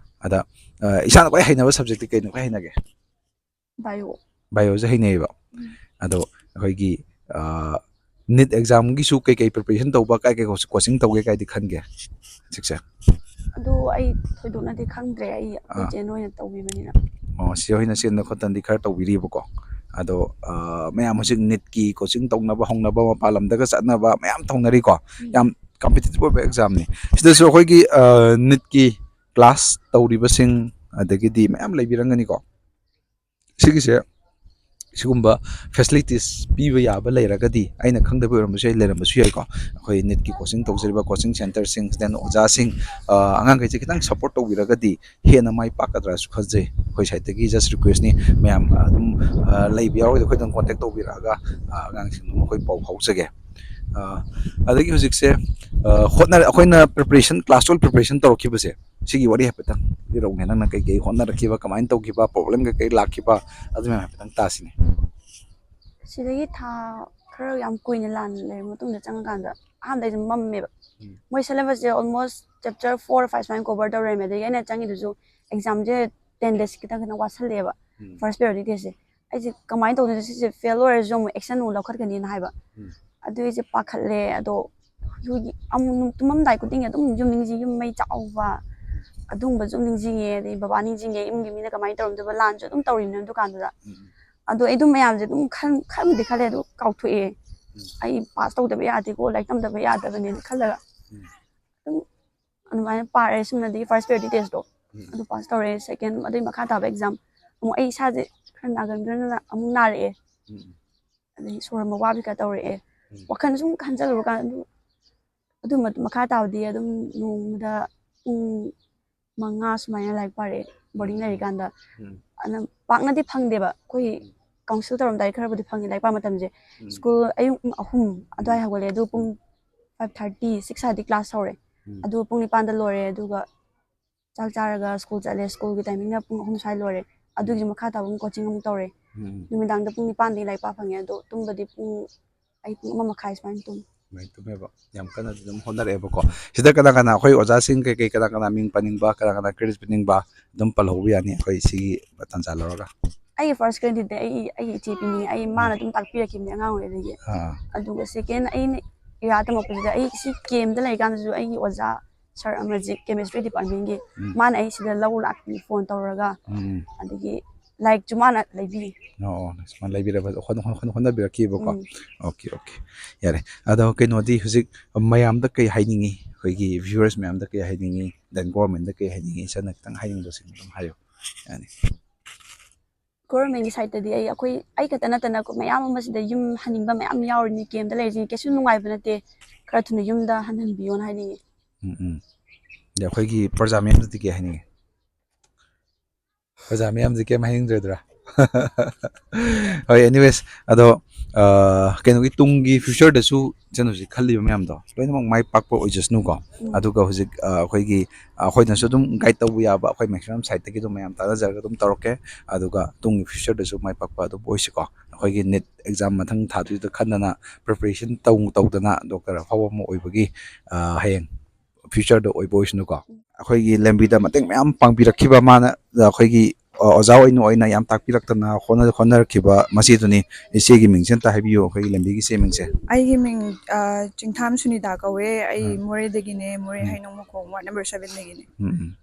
ꯑꯗ ꯑ, ꯏꯁꯥꯅ ꯈ꯭ꯋꯥꯏ ꯍꯩꯅꯕ subjectꯇꯤ ꯀꯩꯅꯣ ꯈ꯭ꯋꯥꯏ ꯍꯩꯅꯒꯦ? Bio. Bioꯁꯦ ꯍꯩꯅꯩꯌꯦꯕ꯫ ꯑꯗꯣ ꯑꯩꯈꯣꯏꯒꯤ NEET examꯒꯤꯁꯨ ꯀꯩꯀꯩ preparation ꯇꯧꯕ, ꯀꯥꯏ ꯀꯩ coaching ꯇꯧꯒꯦ ꯀꯥꯏꯗꯤ ꯈꯟꯒꯦ ꯍꯧꯖꯤꯛꯁꯦ? ꯑꯗꯨ ꯑꯩ ꯊꯣꯏꯗꯣꯛꯅꯗꯤ ꯈꯪꯗ꯭ꯔꯦ, ꯑꯩ ꯑꯩꯈꯣꯏ ꯆꯦꯅ ꯑꯣꯏꯅ ꯇꯧꯕꯤꯕꯅꯤꯅ꯫ ꯑꯣ, ꯁꯤ ꯍꯣꯏꯅ ꯆꯦꯟꯗ ꯈꯣꯠꯇꯅꯗꯤ ꯈꯔ ꯇꯧꯕꯤꯔꯤꯕꯀꯣ꯫ ꯑꯗꯣ ꯑ, ꯃꯌꯥꯝ ꯍꯧꯖꯤꯛ NEETꯀꯤ coaching ꯇꯧꯅꯕ ꯍꯧꯅꯕ, ꯃꯄꯥꯟ ꯂꯝꯗꯒ ꯆꯠꯅꯕ ꯃꯌꯥꯝ ꯇꯧꯅꯔꯤꯀꯣ꯫ ꯌꯥꯝ competitive ꯑꯣꯏꯕ examꯅꯤ꯫ ꯁꯤꯗꯁꯨ ꯑꯩꯈꯣꯏꯒꯤ NEETꯀꯤ class ꯇꯧꯔꯤꯕꯁꯤꯡ ꯑꯗꯒꯤꯗꯤ ꯃꯌꯥꯝ ꯂꯩꯕꯤꯔꯝꯒꯅꯤꯀꯣ꯫ ꯁꯤꯒꯤꯁꯦ ꯁꯤꯒꯨꯝꯕ facilities ꯄꯤꯕ ꯌꯥꯕ ꯂꯩꯔꯒꯗꯤ, ꯑꯩꯅ ꯈꯪꯗꯕ ꯑꯣꯏꯔꯝꯕꯁꯨ ꯌꯥꯏ, ꯂꯩꯔꯝꯕꯁꯨ ꯌꯥꯏꯀꯣ꯫ ꯑꯩꯈꯣꯏ NEETꯀꯤ coaching ꯇꯧꯖꯔꯤꯕ coaching centreꯁꯤꯡ, student ꯑꯣꯖꯥꯁꯤꯡ, ꯑ, ꯑꯉꯥꯡꯈꯩꯁꯦ ꯈꯤꯇꯪ support ꯇꯧꯕꯤꯔꯒꯗꯤ ꯍꯦꯟꯅ ꯃꯥꯏ ꯄꯥꯛꯀꯗ꯭ꯔꯥꯁꯨ ꯈꯟꯖꯩ꯫ ꯑꯩꯈꯣꯏ sideꯇꯒꯤ just requestꯅꯤ, ꯃꯌꯥꯝ ꯑꯗꯨꯝ, ꯑ, ꯂꯩꯕ ꯌꯥꯎꯔꯒꯗꯤ ꯑꯩꯈꯣꯏ ꯑꯗꯨꯝ contact ꯇꯧꯕꯤꯔꯛꯑꯒ, ꯑ, ꯑꯉꯥꯡꯁꯤꯡꯗꯣ ꯑꯩꯈꯣꯏ ꯄꯥꯎ ꯐꯥꯎꯖꯒꯦ꯫ ꯑ, ꯑꯗꯒꯤ ꯍꯧꯖꯤꯛꯁꯦ, ꯑ, ꯍꯣꯠꯅ-, ꯑꯩꯈꯣꯏꯅ preparation, class twelve preparation ꯇꯧꯔꯛꯈꯤꯕꯁꯦ, ꯁꯤꯒꯤ ꯋꯥꯔꯤ ꯍꯥꯏꯐꯦꯠꯇꯪ ꯂꯤꯔꯛꯎꯅꯦ꯫ ꯅꯪꯅ ꯀꯩꯀꯩ ꯍꯣꯠꯅꯔꯛꯈꯤꯕ, ꯀꯃꯥꯏꯅ ꯇꯧꯈꯤꯕ, problem ꯀꯩꯀꯩ ꯂꯥꯛꯈꯤꯕ, ꯑꯗꯨ ꯃꯌꯥꯝ ꯍꯥꯏꯐꯦꯠꯇꯪ ꯇꯥꯁꯤꯅꯦ꯫ ꯁꯤꯗꯒꯤ ꯊꯥ ꯈꯔ ꯌꯥꯝ ꯀꯨꯏꯅ ꯂꯥꯟ ꯂꯩꯔ ꯃꯇꯨꯡꯗ ꯆꯪꯉꯀꯥꯟꯗ ꯑꯍꯥꯟꯕꯗ ꯑꯩꯁꯦ ꯃꯝꯃꯦꯕ꯫ ꯎꯝ꯫ ꯃꯣꯏ syllabusꯁꯦ almost chapter four, five ꯁꯨꯃꯥꯏꯅ cover ꯇꯧꯔꯦꯃꯦ꯫ ꯑꯗꯒꯤ ꯑꯩꯅ ꯆꯪꯉꯤꯗꯨꯁꯨ examꯁꯦ ten days ꯈꯤꯇꯪ ꯈꯤꯇꯪ ꯋꯥꯠꯁꯜꯂꯛꯑꯦꯕ, ꯎꯝ꯫ First periodity testꯁꯦ꯫ ꯑꯩꯁꯦ ꯀꯃꯥꯏꯅ ꯇꯧꯗꯣꯏꯅꯣ ꯁꯤꯁꯦ, fail ꯑꯣꯏꯔꯁꯨ ꯑꯃꯨꯛ action ꯑꯃꯨꯛ ꯂꯧꯈꯠꯀꯅꯤꯅ ꯍꯥꯏꯕ꯫ ꯎꯝ꯫ ꯑꯗꯨ ꯑꯩꯁꯦ ꯄꯥꯈꯠꯂꯦ꯫ ꯑꯗꯣ ꯑꯩꯈꯣꯏꯒꯤ ꯑꯃꯨꯛ ꯇꯨꯝꯃꯝꯗꯥꯏ ꯈꯨꯗꯤꯡꯒꯤ ꯑꯗꯨꯝ ꯌꯨꯝ ꯅꯤꯡꯁꯤꯡ, ꯌꯨꯝ ꯃꯩ ꯆꯥꯛꯍꯧꯕ, ꯑꯗꯨꯒꯨꯝꯕꯁꯨ ꯑꯗꯨꯝ ꯅꯤꯡꯁꯤꯡꯉꯦ꯫ ꯑꯗꯩ ꯕꯕꯥ ꯅꯤꯡꯁꯤꯡꯉꯦ, ꯏꯃꯨꯡꯒꯤ ꯃꯤꯅ ꯀꯃꯥꯏꯅ ꯇꯧꯔꯝꯗꯣꯏꯕ, ꯂꯥꯟꯁꯨ ꯑꯗꯨꯝ ꯇꯧꯔꯤꯕꯅꯤꯅ ꯗꯨꯀꯥꯟꯗꯨꯗ꯫ ꯎꯝ꯫ ꯑꯗꯣ ꯑꯩ ꯑꯗꯨꯝ ꯃꯌꯥꯝꯁꯦ ꯑꯗꯨꯝ ꯈꯟ-, ꯈꯟꯕꯨꯗꯤ ꯈꯜꯂꯦ, ꯑꯗꯨ ꯀꯥꯎꯊꯣꯛꯑꯦ꯫ ꯎꯝ꯫ ꯑꯩ pass ꯇꯧꯗꯕ ꯌꯥꯗꯦꯀꯣ, ꯂꯥꯏꯔꯤꯛ ꯇꯝꯗꯕ ꯌꯥꯗꯕꯅꯦꯅ ꯈꯜꯂꯒ꯫ ꯎꯝ꯫ ꯑꯗꯨꯝ ꯑꯗꯨꯃꯥꯏꯅ ꯄꯥꯔꯦ ꯁꯨꯝꯅꯗꯤ first periodity testꯇꯣ꯫ ꯎꯝ꯫ ꯑꯗꯨ pass ꯇꯧꯔꯦ꯫ Second, ꯑꯗꯨꯒꯤ ꯃꯈꯥ ꯇꯥꯕ exam ꯑꯃꯨꯛ ꯑꯩ ꯏꯁꯥꯁꯦ ꯈꯔ ꯅꯥꯒꯟꯕꯅ ꯑꯃꯨꯛ ꯅꯥꯔꯛꯑꯦ꯫ ꯎꯝ꯫ ꯑꯗꯩ ꯁꯣꯔ ꯍꯣꯟꯕ ꯋꯥꯕ ꯀꯩꯀꯥ ꯇꯧꯔꯛꯑꯦ꯫ ꯎꯝ꯫ ꯋꯥꯈꯜ ꯁꯨꯝ ꯈꯟꯖꯜꯂꯨꯔꯀꯥꯟꯗ ꯑꯗꯨ, ꯑꯗꯨ ꯃꯠ-, ꯃꯈꯥ ꯇꯥꯕꯗꯤ ꯑꯗꯨꯝ ꯅꯣꯡꯃꯗ ꯄꯨꯡ ꯃꯉꯥ ꯁꯨꯃꯥꯏꯅ ꯂꯥꯏꯔꯤꯛ ꯄꯥꯔꯛꯑꯦ boarding ꯎꯝ꯫ ꯂꯩꯔꯤꯀꯥꯟꯗ꯫ ꯎꯝ꯫ ꯑꯗꯨꯅ ꯄꯥꯛꯅꯗꯤ ꯐꯪꯗꯦꯕ꯫ ꯑꯩꯈꯣꯏ ꯎꯝ꯫ council ꯇꯧꯔꯝꯗꯥꯏ ꯈꯔꯕꯨꯗꯤ ꯐꯪꯉꯦ ꯂꯥꯏꯔꯤꯛ ꯄꯥꯕ ꯃꯇꯝꯁꯦ꯫ ꯎꯝ꯫ School ꯑꯌꯨꯛ ꯄꯨꯡ ꯑꯍꯨꯝ ꯑꯗꯨꯋꯥꯏ ꯍꯧꯒꯠꯂꯦ, ꯑꯗꯨ ꯄꯨꯡ five thirty, six ꯁ꯭ꯋꯥꯏꯗꯒꯤ class ꯍꯧꯔꯦ꯫ ꯎꯝ꯫ ꯑꯗꯨ ꯄꯨꯡ ꯅꯤꯄꯥꯟꯗ ꯂꯣꯏꯔꯦ, ꯑꯗꯨꯒ ꯆꯥꯛ ꯆꯥꯔꯒ school ꯆꯠꯂꯦ꯫ Schoolꯒꯤ timingꯅ ꯄꯨꯡ ꯑꯍꯨꯝ ꯁ꯭ꯋꯥꯏ ꯂꯣꯏꯔꯦ꯫ ꯑꯗꯨꯒꯤꯁꯨ ꯃꯈꯥ ꯇꯥꯕ ꯑꯃꯨꯛ coaching ꯑꯃꯨꯛ ꯇꯧꯔꯦ꯫ ꯎꯝ꯫ ꯅꯨꯃꯤꯗꯥꯡꯗ ꯄꯨꯡ ꯅꯤꯄꯥꯟꯗꯒꯤ ꯂꯥꯏꯔꯤꯛ ꯄꯥ ꯐꯪꯉꯦ, ꯑꯗꯣ ꯇꯨꯝꯕꯗꯤ ꯄꯨꯡ, ꯑꯩ ꯄꯨꯡ ꯑꯃ ꯃꯈꯥꯏ ꯁꯨꯃꯥꯏꯅ ꯇꯨꯝꯃꯤ꯫ ꯇꯨꯝꯃꯦꯕ꯫ ꯌꯥꯝ ꯀꯟꯅ ꯑꯗꯨꯝ ꯍꯣꯠꯅꯔꯛꯑꯦꯕꯀꯣ꯫ ꯁꯤꯗ ꯀꯅꯥ ꯀꯅꯥ ꯑꯩꯈꯣꯏ ꯑꯣꯖꯥꯁꯤꯡ ꯀꯩꯀꯩ ꯀꯅꯥ ꯀꯅꯥ ꯃꯤꯡ ꯄꯟꯅꯤꯡꯕ, ꯀꯅꯥ ꯀꯅꯥ credit ꯄꯤꯅꯤꯡꯕ ꯑꯗꯨꯝ ꯄꯜꯍꯧꯕ ꯌꯥꯅꯤ ꯑꯩꯈꯣꯏ ꯁꯤꯒꯤ ꯇꯥꯟꯖꯥ ꯂꯧꯔꯒ꯫ ꯑꯩꯒꯤ first creditꯇꯤ ꯑꯩ ꯑꯩꯒꯤ ꯏꯆꯦ ꯄꯤꯅꯤꯡꯉꯦ꯫ ꯑꯩ ꯃꯥꯅ ꯑꯗꯨꯝ ꯇꯥꯛꯄꯤꯔꯛꯈꯤꯕꯅꯦ ꯑꯉꯥꯡ ꯑꯣꯏꯔꯤꯉꯩꯗꯒꯤ꯫ ꯑꯥ꯫ ꯑꯗꯨꯒ second ꯑꯩꯅ ꯏꯔꯥ ꯇꯝꯃꯛꯄꯁꯤꯗ ꯑꯩ ꯁꯤ campꯇ ꯂꯩꯔꯤꯀꯥꯟꯗꯁꯨ ꯑꯩꯒꯤ ꯑꯣꯖꯥ sir ꯑꯃꯔꯖꯤꯠ chemistry departmentꯀꯤ ꯎꯝ꯫ ꯃꯥꯅ ꯑꯩ ꯁꯤꯗ ꯂꯧ ꯂꯥꯛꯄꯤ phone ꯇꯧꯔꯒ ꯎꯝ꯫ ꯑꯗꯒꯤ ꯂꯥꯏꯔꯤꯛꯁꯨ ꯃꯥꯅ ꯂꯩꯕꯤ꯫ ꯑꯣ, ꯑꯣ, ꯃꯥꯅ ꯂꯩꯕꯤꯔꯕ ꯍꯣꯠꯅ- ꯍꯣꯠꯅ- ꯍꯣꯠꯅꯕꯤꯔꯛꯈꯤꯕꯀꯣ꯫ ꯎꯝ꯫ Okay, okay꯫ ꯌꯥꯔꯦ꯫ ꯑꯗꯣ ꯀꯩꯅꯣꯗꯤ ꯍꯧꯖꯤꯛ ꯃꯌꯥꯝꯗ ꯀꯩ ꯍꯥꯏꯅꯤꯡꯉꯤ? ꯑꯩꯈꯣꯏꯒꯤ viewers ꯃꯌꯥꯝꯗ ꯀꯩ ꯍꯥꯏꯅꯤꯡꯉꯤ? Then governmentꯗ ꯀꯩ ꯍꯥꯏꯅꯤꯡꯉꯤ? ꯏꯆꯟꯅ ꯈꯤꯇꯪ ꯍꯥꯏꯅꯤꯡꯕꯁꯤꯡ ꯑꯗꯨꯝ ꯍꯥꯏꯌꯣ꯫ ꯌꯥꯅꯤ꯫ Governmentꯀꯤ sideꯇꯗꯤ ꯑꯩ ꯑꯩꯈꯣꯏ ꯑꯩ ꯈꯛꯇ ꯅꯠꯇꯅ ꯃꯌꯥꯝ ꯑꯃ ꯁꯤꯗ ꯌꯨꯝ ꯍꯟꯅꯤꯡꯕ ꯃꯌꯥꯝ ꯌꯥꯎꯔꯤꯅꯤ꯫ Campꯇ ꯂꯩꯔꯤꯁꯤ ꯀꯩꯁꯨ ꯅꯨꯡꯉꯥꯏꯕ ꯅꯠꯇꯦ꯫ ꯈꯔ ꯊꯨꯅ ꯌꯨꯝꯗ ꯍꯟꯍꯟꯕꯤꯌꯣꯅ ꯍꯥꯏꯅꯤꯡꯉꯤ꯫ ꯎꯝ, ꯎꯝ꯫ ꯑꯗ ꯑꯩꯈꯣꯏꯒꯤ ꯄ꯭ꯔꯖꯥ ꯃꯌꯥꯝꯗꯗꯤ ꯀꯩ ꯍꯥꯏꯅꯤꯡꯉꯤ? ꯄ꯭ꯔꯖꯥ ꯃꯌꯥꯝꯗꯤ ꯀꯩꯝ ꯍꯥꯏꯅꯤꯡꯗ꯭ꯔꯦꯗ꯭ꯔꯥ? ꯍꯣꯏ, anyways, ꯑꯗꯣ, ꯑ, ꯀꯩꯅꯣꯒꯤ ꯇꯨꯡꯒꯤ futureꯗꯁꯨ ꯏꯆꯟ ꯍꯧꯖꯤꯛ ꯈꯜꯂꯤꯕ ꯃꯌꯥꯝꯗꯣ ꯂꯣꯏꯅꯃꯛ ꯃꯥꯏ ꯄꯥꯛꯄ ꯑꯣꯏꯖꯁꯅꯨꯀꯣ꯫ ꯎꯝ꯫ ꯑꯗꯨꯒ ꯍꯧꯖꯤꯛ, ꯑ, ꯑꯩꯈꯣꯏꯒꯤ, ꯑ, ꯑꯩꯈꯣꯏꯅꯁꯨ ꯑꯗꯨꯝ guide ꯇꯧꯕ ꯌꯥꯕ ꯑꯩꯈꯣꯏ maximum sideꯇꯒꯤ ꯑꯗꯨꯝ ꯃꯌꯥꯝ ꯇꯥꯟꯅꯖꯔꯒ ꯑꯗꯨꯝ ꯇꯧꯔꯛꯀꯦ꯫ ꯑꯗꯨꯒ ꯇꯨꯡꯒꯤ futureꯗꯁꯨ ꯃꯥꯏ ꯄꯥꯛꯄ ꯑꯗꯨꯝ ꯑꯣꯏꯁꯤꯀꯣ꯫ ꯑꯩꯈꯣꯏꯒꯤ NEET exam ꯃꯊꯪ ꯊꯥꯗꯨꯏꯗ ꯈꯟꯗꯅ preparation ꯇꯧ-, ꯇꯧꯗꯅ doctor ꯑꯐꯥꯎꯕ ꯑꯃ ꯑꯣꯏꯕꯒꯤ, ꯑ, ꯍꯌꯦꯡ futureꯗ ꯑꯣꯏꯕ ꯑꯣꯏꯁꯅꯨꯀꯣ꯫ ꯑꯩꯈꯣꯏꯒꯤ ꯂꯝꯕꯤꯗ ꯃꯇꯦꯡ ꯃꯌꯥꯝ ꯄꯥꯡꯕꯤꯔꯛꯈꯤꯕ, ꯃꯥꯅ ꯑꯩꯈꯣꯏꯒꯤ, ꯑ, ꯑꯣꯖꯥ ꯑꯣꯏꯅ, ꯑꯣꯏꯅ ꯌꯥꯝ ꯇꯥꯛꯄꯤꯔꯛꯇꯅ ꯍꯣꯠꯅ-, ꯍꯣꯠꯅꯔꯛꯈꯤꯕ ꯃꯁꯤꯗꯨꯅꯤ꯫ ꯏꯆꯦꯒꯤ ꯃꯤꯡꯁꯦ ꯑꯝꯇ ꯍꯥꯏꯕꯤꯌꯨ, ꯑꯩꯈꯣꯏꯒꯤ ꯂꯝꯕꯤꯒꯤ ꯏꯆꯦ ꯃꯤꯡꯁꯦ꯫ ꯑꯩꯒꯤ ꯃꯤꯡ, ꯑ, ꯆꯤꯡꯊꯥꯝ ꯁꯨꯅꯤꯇꯥ ꯀꯧꯋꯦ꯫ ꯑꯩ ꯎꯝ꯫ ꯃꯣꯔꯦꯗꯒꯤꯅꯦ, ꯃꯣꯔꯦ ꯎꯝ꯫ ꯍꯩꯅꯧ ꯃꯈꯣꯡ ward number sevenꯗꯒꯤꯅꯦ꯫ ꯎꯝ, ꯎꯝ꯫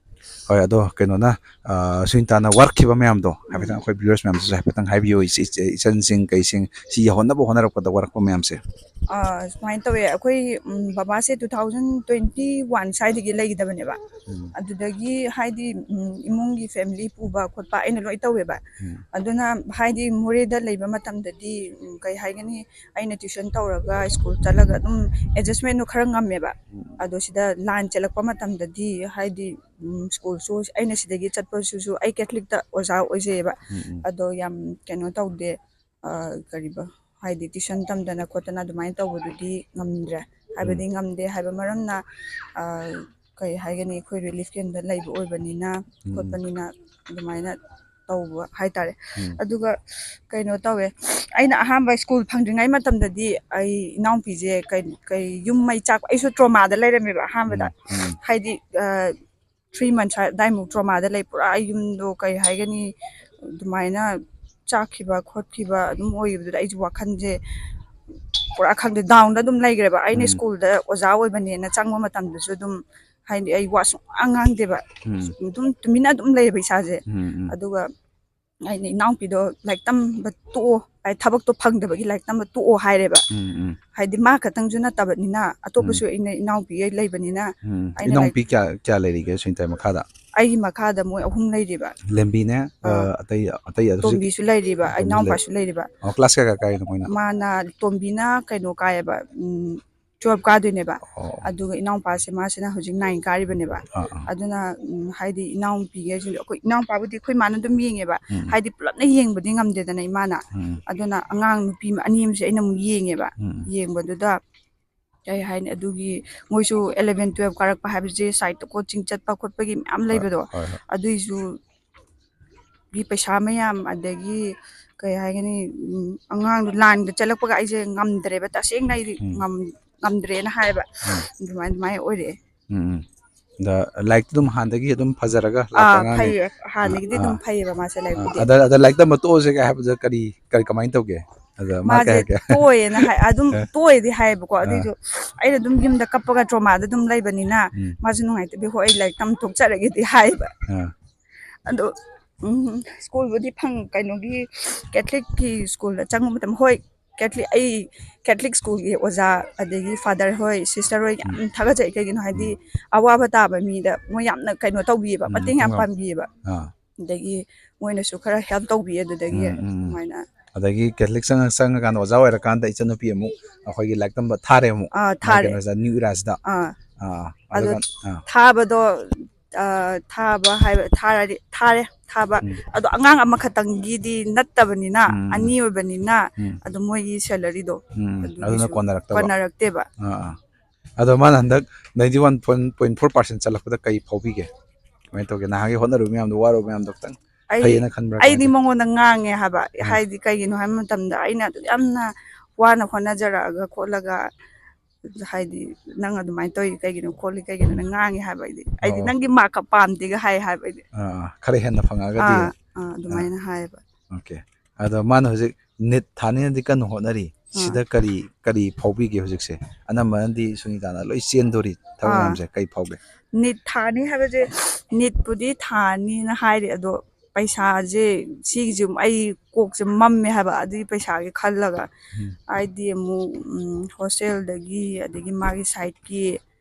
ꯍꯣꯏ, ꯑꯗꯣ ꯀꯩꯅꯣꯅ, ꯑ, ꯁꯨꯅꯤꯇꯥꯅ ꯋꯥꯔꯛꯈꯤꯕ ꯃꯌꯥꯝꯗꯣ ꯍꯥꯏꯐꯦꯠꯇꯪ ꯎꯝ꯫ ꯑꯩꯈꯣꯏ viewers ꯃꯌꯥꯝꯗꯁꯨ ꯍꯥꯏꯐꯦꯠꯇꯪ ꯍꯥꯏꯕꯤꯌꯨ, ꯏꯆ-, ꯏꯆ-, ꯏꯆꯟꯁꯤꯡ ꯀꯩꯁꯤꯡ ꯁꯤ ꯌꯧꯍꯟꯅꯕ ꯍꯣꯠꯅꯔꯛꯄꯗ ꯋꯥꯔꯛꯄ ꯃꯌꯥꯝꯁꯦ꯫ ꯑ, ꯁꯨꯃꯥꯏꯅ ꯇꯧꯋꯦ, ꯑꯩꯈꯣꯏ, ꯎꯝ, ꯕꯕꯥꯁꯦ two thousand twenty one ꯁ꯭ꯋꯥꯏꯗꯒꯤ ꯂꯩꯈꯤꯗꯕꯅꯦꯕ꯫ ꯎꯝ꯫ ꯑꯗꯨꯗꯒꯤ ꯍꯥꯏꯗꯤ, ꯎꯝ, ꯏꯃꯨꯡꯒꯤ family ꯄꯨꯕ ꯈꯣꯠꯄ ꯑꯩꯅ ꯂꯣꯏ ꯇꯧꯋꯦꯕ꯫ ꯎꯝ꯫ ꯑꯗꯨꯅ ꯍꯥꯏꯗꯤ ꯃꯣꯔꯦꯗ ꯂꯩꯕ ꯃꯇꯝꯗꯗꯤ, ꯎꯝ, ꯀꯩ ꯍꯥꯏꯒꯅꯤ, ꯑꯩꯅ tuition ꯇꯧꯔꯒ school ꯆꯠꯂꯒ ꯑꯗꯨꯝ adjustmentꯗꯣ ꯈꯔ ꯉꯝꯃꯦꯕ꯫ ꯎꯝ꯫ ꯑꯗꯣ ꯁꯤꯗ line ꯆꯦꯜꯂꯛꯄ ꯃꯇꯝꯗꯗꯤ ꯍꯥꯏꯗꯤ, ꯎꯝ, schoolꯁꯨ ꯑꯩꯅ ꯁꯤꯗꯒꯤ ꯆꯠꯄꯁꯤꯁꯨ ꯑꯩ Catholicꯇ ꯑꯣꯖꯥ ꯑꯣꯏꯖꯩꯌꯦꯕ꯫ ꯎꯝ, ꯎꯝ꯫ ꯑꯗꯣ ꯌꯥꯝ ꯀꯩꯅꯣ ꯇꯧꯗꯦ, ꯑ, ꯀꯔꯤꯕ, ꯍꯥꯏꯗꯤ tuition ꯇꯝꯗꯅ ꯈꯣꯠꯇꯅ ꯑꯗꯨꯃꯥꯏꯅ ꯇꯧꯕꯗꯨꯗꯤ ꯉꯝꯗ꯭ꯔꯦ꯫ ꯍꯥꯏꯕꯗꯤ ꯎꯝ꯫ ꯉꯝꯗꯦ ꯍꯥꯏꯕ ꯃꯔꯝꯅ, ꯑ, ꯀꯩ ꯍꯥꯏꯒꯅꯤ, ꯑꯩꯈꯣꯏ relief campꯇ ꯂꯩꯕ ꯑꯣꯏꯕꯅꯤꯅ ꯎꯝ, ꯎꯝ꯫ ꯈꯣꯠꯄꯅꯤꯅ ꯑꯗꯨꯃꯥꯏꯅ ꯇꯧꯕ ꯍꯥꯏꯇꯥꯔꯦ꯫ ꯎꯝ꯫ ꯑꯗꯨꯒ ꯀꯩꯅꯣ ꯇꯧꯋꯦ, ꯑꯩꯅ ꯑꯍꯥꯟꯕ ꯁ꯭ꯀꯨꯜ ꯐꯪꯗ꯭ꯔꯤꯉꯩ ꯃꯇꯝꯗꯗꯤ ꯑꯩ ꯏꯅꯥꯎꯄꯤꯁꯦ ꯀꯩ ꯀꯩ ꯌꯨꯝ ꯃꯩ ꯆꯥꯛꯄ, ꯑꯩꯁꯨ ꯇ꯭ꯔꯣꯃꯥꯗ ꯂꯩꯔꯝꯃꯦꯕ ꯑꯍꯥꯟꯕꯗ꯫ ꯎꯝ, ꯎꯝ꯫ ꯍꯥꯏꯗꯤ ꯊ꯭ꯔꯤ ꯃꯟꯁ ꯑꯗꯥꯏꯃꯨꯛ ꯇ꯭ꯔꯣꯃꯥꯗ ꯂꯩ꯫ ꯄꯨꯔꯥ ꯌꯨꯝꯗꯣ ꯀꯩ ꯍꯥꯏꯒꯅꯤ, ꯑꯗꯨꯃꯥꯏꯅ ꯆꯥꯛꯈꯤꯕ ꯈꯣꯠꯈꯤꯕ ꯑꯗꯨꯝ ꯑꯣꯏꯈꯤꯕꯗꯨꯗ ꯑꯩꯁꯨ ꯋꯥꯈꯜꯁꯦ ꯄꯨꯔꯥ ꯈꯪꯗꯦ, ꯗꯥꯎꯟꯗ ꯑꯗꯨꯝ ꯂꯩꯈ꯭ꯔꯦꯕ꯫ ꯑꯩꯅ ꯎꯝ꯫ ꯁ꯭ꯀꯨꯜꯗ ꯑꯣꯖꯥ ꯑꯣꯏꯕꯅꯦꯅ ꯆꯪꯕ ꯃꯇꯝꯗꯁꯨ ꯑꯗꯨꯝ ꯍꯥꯏꯗꯤ ꯑꯩ ꯋꯥ ꯁꯨꯡꯉꯥꯡ ꯉꯥꯡꯗꯦꯕ꯫ ꯎꯝ꯫ ꯑꯗꯨꯝ ꯇꯨꯃꯤꯟꯅ ꯑꯗꯨꯝ ꯂꯩꯌꯦꯕ ꯏꯁꯥꯁꯦ꯫ ꯎꯝ, ꯎꯝ꯫ ꯑꯗꯨꯒ ꯑꯩꯅ ꯏꯅꯥꯎꯄꯤꯗꯣ ꯂꯥꯏꯔꯤꯛ ꯇꯝꯕ ꯇꯣꯛꯑꯣ, ꯍꯥꯏꯗꯤ ꯊꯕꯛꯇꯣ ꯐꯪꯗꯕꯒꯤ ꯂꯥꯏꯔꯤꯛ ꯇꯝꯕ ꯇꯣꯛꯑꯣ ꯍꯥꯏꯔꯦꯕ꯫ ꯎꯝ, ꯎꯝ꯫ ꯍꯥꯏꯗꯤ ꯃꯥ ꯈꯛꯇꯪꯁꯨ ꯅꯠꯇꯕꯅꯤꯅ ꯑꯇꯣꯞꯄꯁꯨ ꯎꯝ꯫ ꯑꯩꯅ ꯏꯅꯥꯎꯄꯤꯒꯩ ꯂꯩꯕꯅꯤꯅ ꯎꯝ꯫ ꯑꯩꯅ ꯂꯥꯏꯔꯤꯛ ꯏꯅꯥꯎꯄꯤ ꯀꯌꯥ, ꯀꯌꯥ ꯂꯩꯔꯤꯒꯦ ꯁꯨꯅꯤꯇꯥꯒꯤ ꯃꯈꯥꯗ? ꯑꯩꯒꯤ ꯃꯈꯥꯗ ꯃꯣꯏ ꯑꯍꯨꯝ ꯂꯩꯔꯤꯕ꯫ ꯂꯦꯝꯕꯤꯅꯦ, ꯑꯥ꯫ ꯑ, ꯑꯇꯩ, ꯑꯇꯩ ꯑꯗꯨ ꯍꯧꯖꯤꯛ ꯇꯣꯝꯕꯤꯁꯨ ꯂꯩꯔꯤꯕ, ꯇꯣꯝꯕꯤ ꯂꯩ-, ꯏꯅꯥꯎꯄꯥꯁꯨ ꯂꯩꯔꯤꯕ꯫ ꯑꯣ, ꯀ꯭ꯂꯥꯁ ꯀꯌꯥ ꯀꯌꯥ ꯀꯥꯏꯔꯤꯅꯣ ꯃꯣꯏꯅ? ꯃꯥꯅ ꯇꯣꯝꯕꯤꯅ ꯀꯩꯅꯣ ꯀꯥꯏꯌꯦꯕ, ꯎꯝ, ꯇꯨꯋꯦꯜꯐ ꯀꯥꯗꯣꯏꯅꯦꯕ꯫ ꯑꯣ꯫ ꯑꯗꯨꯒ ꯏꯅꯥꯎꯄꯥꯁꯦ ꯃꯥꯁꯤꯅ ꯍꯧꯖꯤꯛ ꯅꯥꯏꯟ ꯀꯥꯔꯤꯕꯅꯦꯕ꯫ ꯑꯥ, ꯑꯥ꯫ ꯑꯗꯨꯅ, ꯎꯝ, ꯍꯥꯏꯗꯤ ꯏꯅꯥꯎꯄꯤꯒꯩꯁꯤꯡꯗꯣ ꯑꯩꯈꯣꯏ ꯏꯅꯥꯎꯄꯥꯕꯨꯗꯤ ꯑꯩꯈꯣꯏ ꯃꯥꯅ ꯑꯗꯨꯝ ꯌꯦꯡꯉꯦꯕ꯫ ꯎꯝ꯫ ꯍꯥꯏꯗꯤ ꯄꯨꯂꯞꯅ ꯌꯦꯡꯕꯗꯤ ꯉꯝꯗꯦꯗꯅ ꯏꯃꯥꯅ꯫ ꯎꯝ꯫ ꯑꯗꯨꯅ ꯑꯉꯥꯡ ꯅꯨꯄꯤ ꯑꯅꯤ ꯑꯃꯁꯦ ꯑꯩꯅ ꯑꯃꯨꯛ ꯌꯦꯡꯉꯦꯕ꯫ ꯎꯝ꯫ ꯌꯦꯡꯕꯗꯨꯗ ꯀꯩ ꯍꯥꯏꯅꯤ, ꯑꯗꯨꯒꯤ ꯃꯣꯏꯁꯨ ꯑꯦꯂꯚꯦꯟ ꯇꯨꯋꯦꯜꯐ ꯀꯥꯔꯛꯄ ꯍꯥꯏꯕꯁꯦ ꯁꯥꯏꯠꯇ ꯀꯣꯆꯤꯡ ꯆꯠꯄ ꯈꯣꯠꯄꯒꯤ ꯃꯌꯥꯝ ꯍꯣꯏ, ꯂꯩꯕꯗꯣ, ꯍꯣꯏ, ꯍꯣꯏ꯫ ꯑꯗꯨꯏꯁꯨ ꯒꯤ ꯄꯩꯁꯥ ꯃꯌꯥꯝ, ꯑꯗꯒꯤ ꯀꯩ ꯍꯥꯏꯒꯅꯤ, ꯎꯝ, ꯑꯉꯥꯡꯗꯣ ꯂꯥꯏꯟꯗ ꯆꯠꯂꯛꯄꯒ ꯑꯩꯁꯦ ꯉꯝꯗ꯭ꯔꯦꯕ, ꯇꯁꯦꯡꯅ ꯑꯩꯗꯤ ꯎꯝ꯫ ꯉꯝ-, ꯉꯝꯗ꯭ꯔꯦꯅ ꯍꯥꯏꯌꯦꯕ꯫ ꯎꯝ꯫ ꯑꯗꯨꯃꯥꯏꯅ, ꯑꯗꯨꯃꯥꯏꯅ ꯑꯣꯏꯔꯛꯑꯦ꯫ ꯎꯝ, ꯎꯝ꯫ ꯑꯗ ꯂꯥꯏꯔꯤꯛꯇꯤ ꯑꯗꯨꯝ ꯍꯥꯟꯅꯗꯒꯤ ꯑꯗꯨꯝ ꯐꯖꯔꯒ ꯂꯥꯛꯄ ꯑꯥ, ꯑꯉꯥꯡꯅꯤ? ꯐꯩꯌꯦ꯫ ꯍꯥꯟꯅꯒꯤꯗꯤ ꯑꯥ, ꯑꯗꯨꯝ ꯑꯥ꯫ ꯐꯩꯌꯦꯕ ꯃꯥꯁꯦ ꯑꯥ, ꯂꯥꯏꯔꯤꯛꯄꯨꯗꯤ꯫ ꯑꯗ, ꯑꯗ ꯂꯥꯏꯔꯤꯛ ꯇꯝꯕ ꯇꯣꯛꯑꯁꯦ ꯀꯥꯏ ꯍꯥꯏꯕꯗ ꯀꯔꯤ, ꯀꯔꯤ, ꯀꯃꯥꯏꯅ ꯇꯧꯒꯦ? ꯑꯗ ꯃꯥ ꯃꯥꯁꯦ ꯀꯩ ꯍꯥꯏꯔꯛꯀꯦ? ꯇꯣꯛꯑꯦꯅ ꯍꯥꯏ-, ꯑꯗꯨꯝ ꯑꯥ꯫ ꯇꯣꯛꯑꯦꯗꯤ ꯍꯥꯏꯌꯦꯕꯀꯣ꯫ ꯑꯥ꯫ ꯑꯗꯨꯏꯁꯨ ꯑꯩꯅ ꯑꯗꯨꯝ ꯌꯨꯝꯗ ꯀꯞꯄꯒ ꯇ꯭ꯔꯣꯃꯥꯗ ꯑꯗꯨꯝ ꯂꯩꯕꯅꯤꯅ ꯎꯝ꯫ ꯃꯥꯁꯨ ꯅꯨꯡꯉꯥꯏꯇꯕꯤ, "ꯍꯣꯏ, ꯑꯩ ꯂꯥꯏꯔꯤꯛ ꯇꯝ ꯊꯣꯛꯆꯔꯒꯦꯗꯤ" ꯍꯥꯏꯌꯦꯕ꯫ ꯑꯥ꯫ ꯑꯗꯣ, ꯎꯝ, ꯁ꯭ꯀꯨꯜꯕꯨꯗꯤ ꯐꯪ-, ꯀꯩꯅꯣꯒꯤ ꯀꯦꯊꯂꯤꯛꯀꯤ ꯁ꯭ꯀꯨꯜꯗ ꯆꯪꯕ ꯃꯇꯝ, ꯍꯣꯏ, ꯀꯦꯊꯂꯤꯛ, ꯑꯩ ꯀꯦꯊꯂꯤꯛ ꯁ꯭ꯀꯨꯜꯒꯤ ꯑꯣꯖꯥ, ꯑꯗꯒꯤ ꯐꯥꯗꯔ ꯍꯣꯏ, ꯁꯤꯁꯇꯔ ꯍꯣꯏ ꯌꯥꯝ ꯎꯝ꯫ ꯊꯥꯒꯠꯆꯩ꯫ ꯀꯩꯒꯤꯅꯣ ꯍꯥꯏꯗꯤ, ꯎꯝ꯫ ꯑꯋꯥꯕ ꯇꯥꯕ ꯃꯤꯗ ꯃꯣꯏ ꯌꯥꯝꯅ ꯀꯩꯅꯣ ꯇꯧꯕꯤꯌꯦꯕ, ꯎꯝ, ꯃꯇꯦꯡ ꯌꯥꯝ ꯃꯇꯦꯡ ꯌꯥꯝ ꯄꯥꯡꯕꯤꯌꯦꯕ꯫ ꯑꯥ꯫ ꯑꯗꯒꯤ ꯃꯣꯏꯅꯁꯨ ꯈꯔ ꯍꯦꯜꯞ ꯇꯧꯕꯤ ꯑꯗꯨꯗꯒꯤ ꯎꯝ, ꯎꯝ, ꯎꯝ꯫ ꯑꯗꯨꯃꯥꯏꯅ꯫ ꯑꯗꯒꯤ ꯀꯦꯊꯂꯤꯛ ꯆꯪꯉ-, ꯆꯪꯉꯀꯥꯟꯗ ꯑꯣꯖꯥ ꯑꯣꯏꯔꯀꯥꯟꯗ ꯏꯆꯟꯅꯨꯄꯤ ꯑꯃꯨꯛ ꯑꯩꯈꯣꯏꯒꯤ ꯂꯥꯏꯔꯤꯛ ꯇꯝꯕ ꯊꯥꯔꯦ ꯑꯃꯨꯛ꯫ ꯑꯥ, ꯃꯥꯏ ꯊꯥꯔꯦ꯫ ꯀꯩꯅꯣꯁꯤꯗ, ꯅ꯭ꯌꯨ ꯏꯔꯥꯁꯤꯗ꯫ ꯑꯥ꯫ ꯑꯥ, ꯑꯗꯣ ꯑꯗꯨꯒ, ꯑꯥ꯫ ꯊꯥꯕꯗꯣ, ꯑꯥ, ꯊꯥꯕ ꯍꯥꯏꯕ, ꯊꯥꯔꯗꯤ, ꯊꯥꯔꯦ, ꯊꯥꯕ꯫ ꯎꯝ꯫ ꯑꯗꯣ ꯑꯉꯥꯡ ꯑꯃꯈꯛꯇꯪꯒꯤꯗꯤ ꯅꯠꯇꯕꯅꯤꯅ, ꯎꯝ, ꯎꯝ꯫ ꯑꯅꯤ ꯑꯣꯏꯕꯅꯤꯅ, ꯎꯝ꯫ ꯑꯗꯨꯝ ꯃꯣꯏꯒꯤ ꯁꯦꯂꯔꯤꯗꯣ, ꯎꯝ, ꯎꯝ꯫ ꯑꯗꯨꯅ ꯑꯗꯨꯒꯤꯁꯨ ꯀꯣꯟꯅꯔꯛꯇꯕ꯫ ꯀꯣꯟꯅꯔꯛꯇꯦꯕ꯫ ꯑꯥ, ꯑꯥ꯫ ꯑꯗꯣ ꯃꯥꯅ ꯍꯟꯗꯛ ninety one point four percent ꯆꯠꯂꯛꯄꯗ ꯀꯔꯤ ꯐꯥꯎꯕꯤꯒꯦ? ꯀꯃꯥꯏꯅ ꯇꯧꯒꯦ? ꯅꯍꯥꯟꯒꯤ ꯍꯣꯠꯅꯔꯨꯕ ꯃꯌꯥꯝꯗꯣ, ꯋꯥꯔꯨꯕ ꯃꯌꯥꯝꯗꯣ ꯈꯤꯇꯪ ꯑꯩ ꯐꯩꯌꯦꯅ ꯈꯟꯕ꯭ꯔꯥ? ꯑꯩꯗꯤ ꯀꯃꯥꯏꯅ ꯃꯉꯣꯟꯗ ꯉꯥꯡꯉꯦ ꯍꯥꯏꯕ꯫ ꯑꯥ꯫ ꯍꯥꯏꯗꯤ ꯀꯩꯒꯤꯅꯣ ꯍꯥꯏꯕ ꯃꯇꯝꯗ, ꯑꯩꯅ ꯑꯗꯨꯛ ꯌꯥꯝꯅ ꯋꯥꯅ ꯍꯣꯠꯅꯖꯔꯛꯑꯒ ꯈꯣꯠꯂꯒ, ꯍꯥꯏꯗꯤ ꯅꯪ ꯑꯗꯨꯃꯥꯏꯅ ꯇꯧꯔꯤ ꯀꯩꯒꯤꯅꯣ, ꯈꯣꯠꯂꯤ ꯀꯩꯒꯤꯅꯣ, ꯅꯪ ꯉꯥꯡꯉꯦ ꯍꯥꯏꯕ꯫ ꯑꯩꯗꯤ ꯑꯩꯗꯤ ꯑꯣ꯫ ꯅꯪꯒꯤ ꯃꯥꯔꯛꯀ ꯄꯥꯝꯗꯦꯒ ꯍꯥꯏ ꯍꯥꯏꯕ ꯑꯩꯗꯤ꯫ ꯑꯥ, ꯈꯔ ꯍꯦꯟꯅ ꯐꯪꯉꯛꯑꯒꯗꯤ꯫ ꯑꯥ, ꯑꯥ, ꯑꯗꯨꯃꯥꯏꯅ ꯍꯥꯏꯌꯦꯕ꯫ ꯑꯣꯀꯦ꯫ ꯑꯗꯣ ꯃꯥꯅ ꯍꯧꯖꯤꯛ ꯅꯤꯠ ꯊꯥꯅꯤꯅꯗꯤ ꯀꯟꯅ ꯍꯣꯠꯅꯔꯤ꯫ ꯑꯥ꯫ ꯁꯤꯗ ꯀꯔꯤ ꯀꯔꯤ ꯐꯥꯎꯕꯤꯒꯦ ꯍꯧꯖꯤꯛꯁꯦ? ꯑꯅꯝꯕꯅꯗꯤ ꯁꯨꯅꯤꯇꯥꯅ ꯂꯣꯏ ꯆꯦꯟꯗꯣꯔꯤ ꯊꯕꯛ ꯑꯥ꯫ ꯃꯌꯥꯝꯁꯦ ꯀꯩ ꯐꯥꯎꯒꯦ? ꯅꯤꯠ ꯊꯥꯅꯤ ꯍꯥꯏꯕꯁꯦ, ꯅꯤꯠꯄꯨꯗꯤ ꯊꯥꯅꯤꯅ ꯍꯥꯏꯔꯤ, ꯑꯗꯣ ꯄꯩꯁꯥꯁꯦ, ꯁꯤꯒꯤꯁꯦ ꯑꯩ ꯀꯣꯛꯁꯦ ꯃꯝꯃꯦ ꯍꯥꯏꯕ, ꯑꯗꯨꯒꯤ ꯄꯩꯁꯥꯒꯤ ꯈꯜꯂꯒ꯫ ꯎꯝ꯫ ꯍꯥꯏꯗꯤ ꯑꯃꯨꯛ, ꯎꯝ, ꯍꯣꯁꯇꯦꯜꯗꯒꯤ, ꯑꯗꯒꯤ ꯃꯥꯒꯤ ꯁꯥꯏꯠꯀꯤ,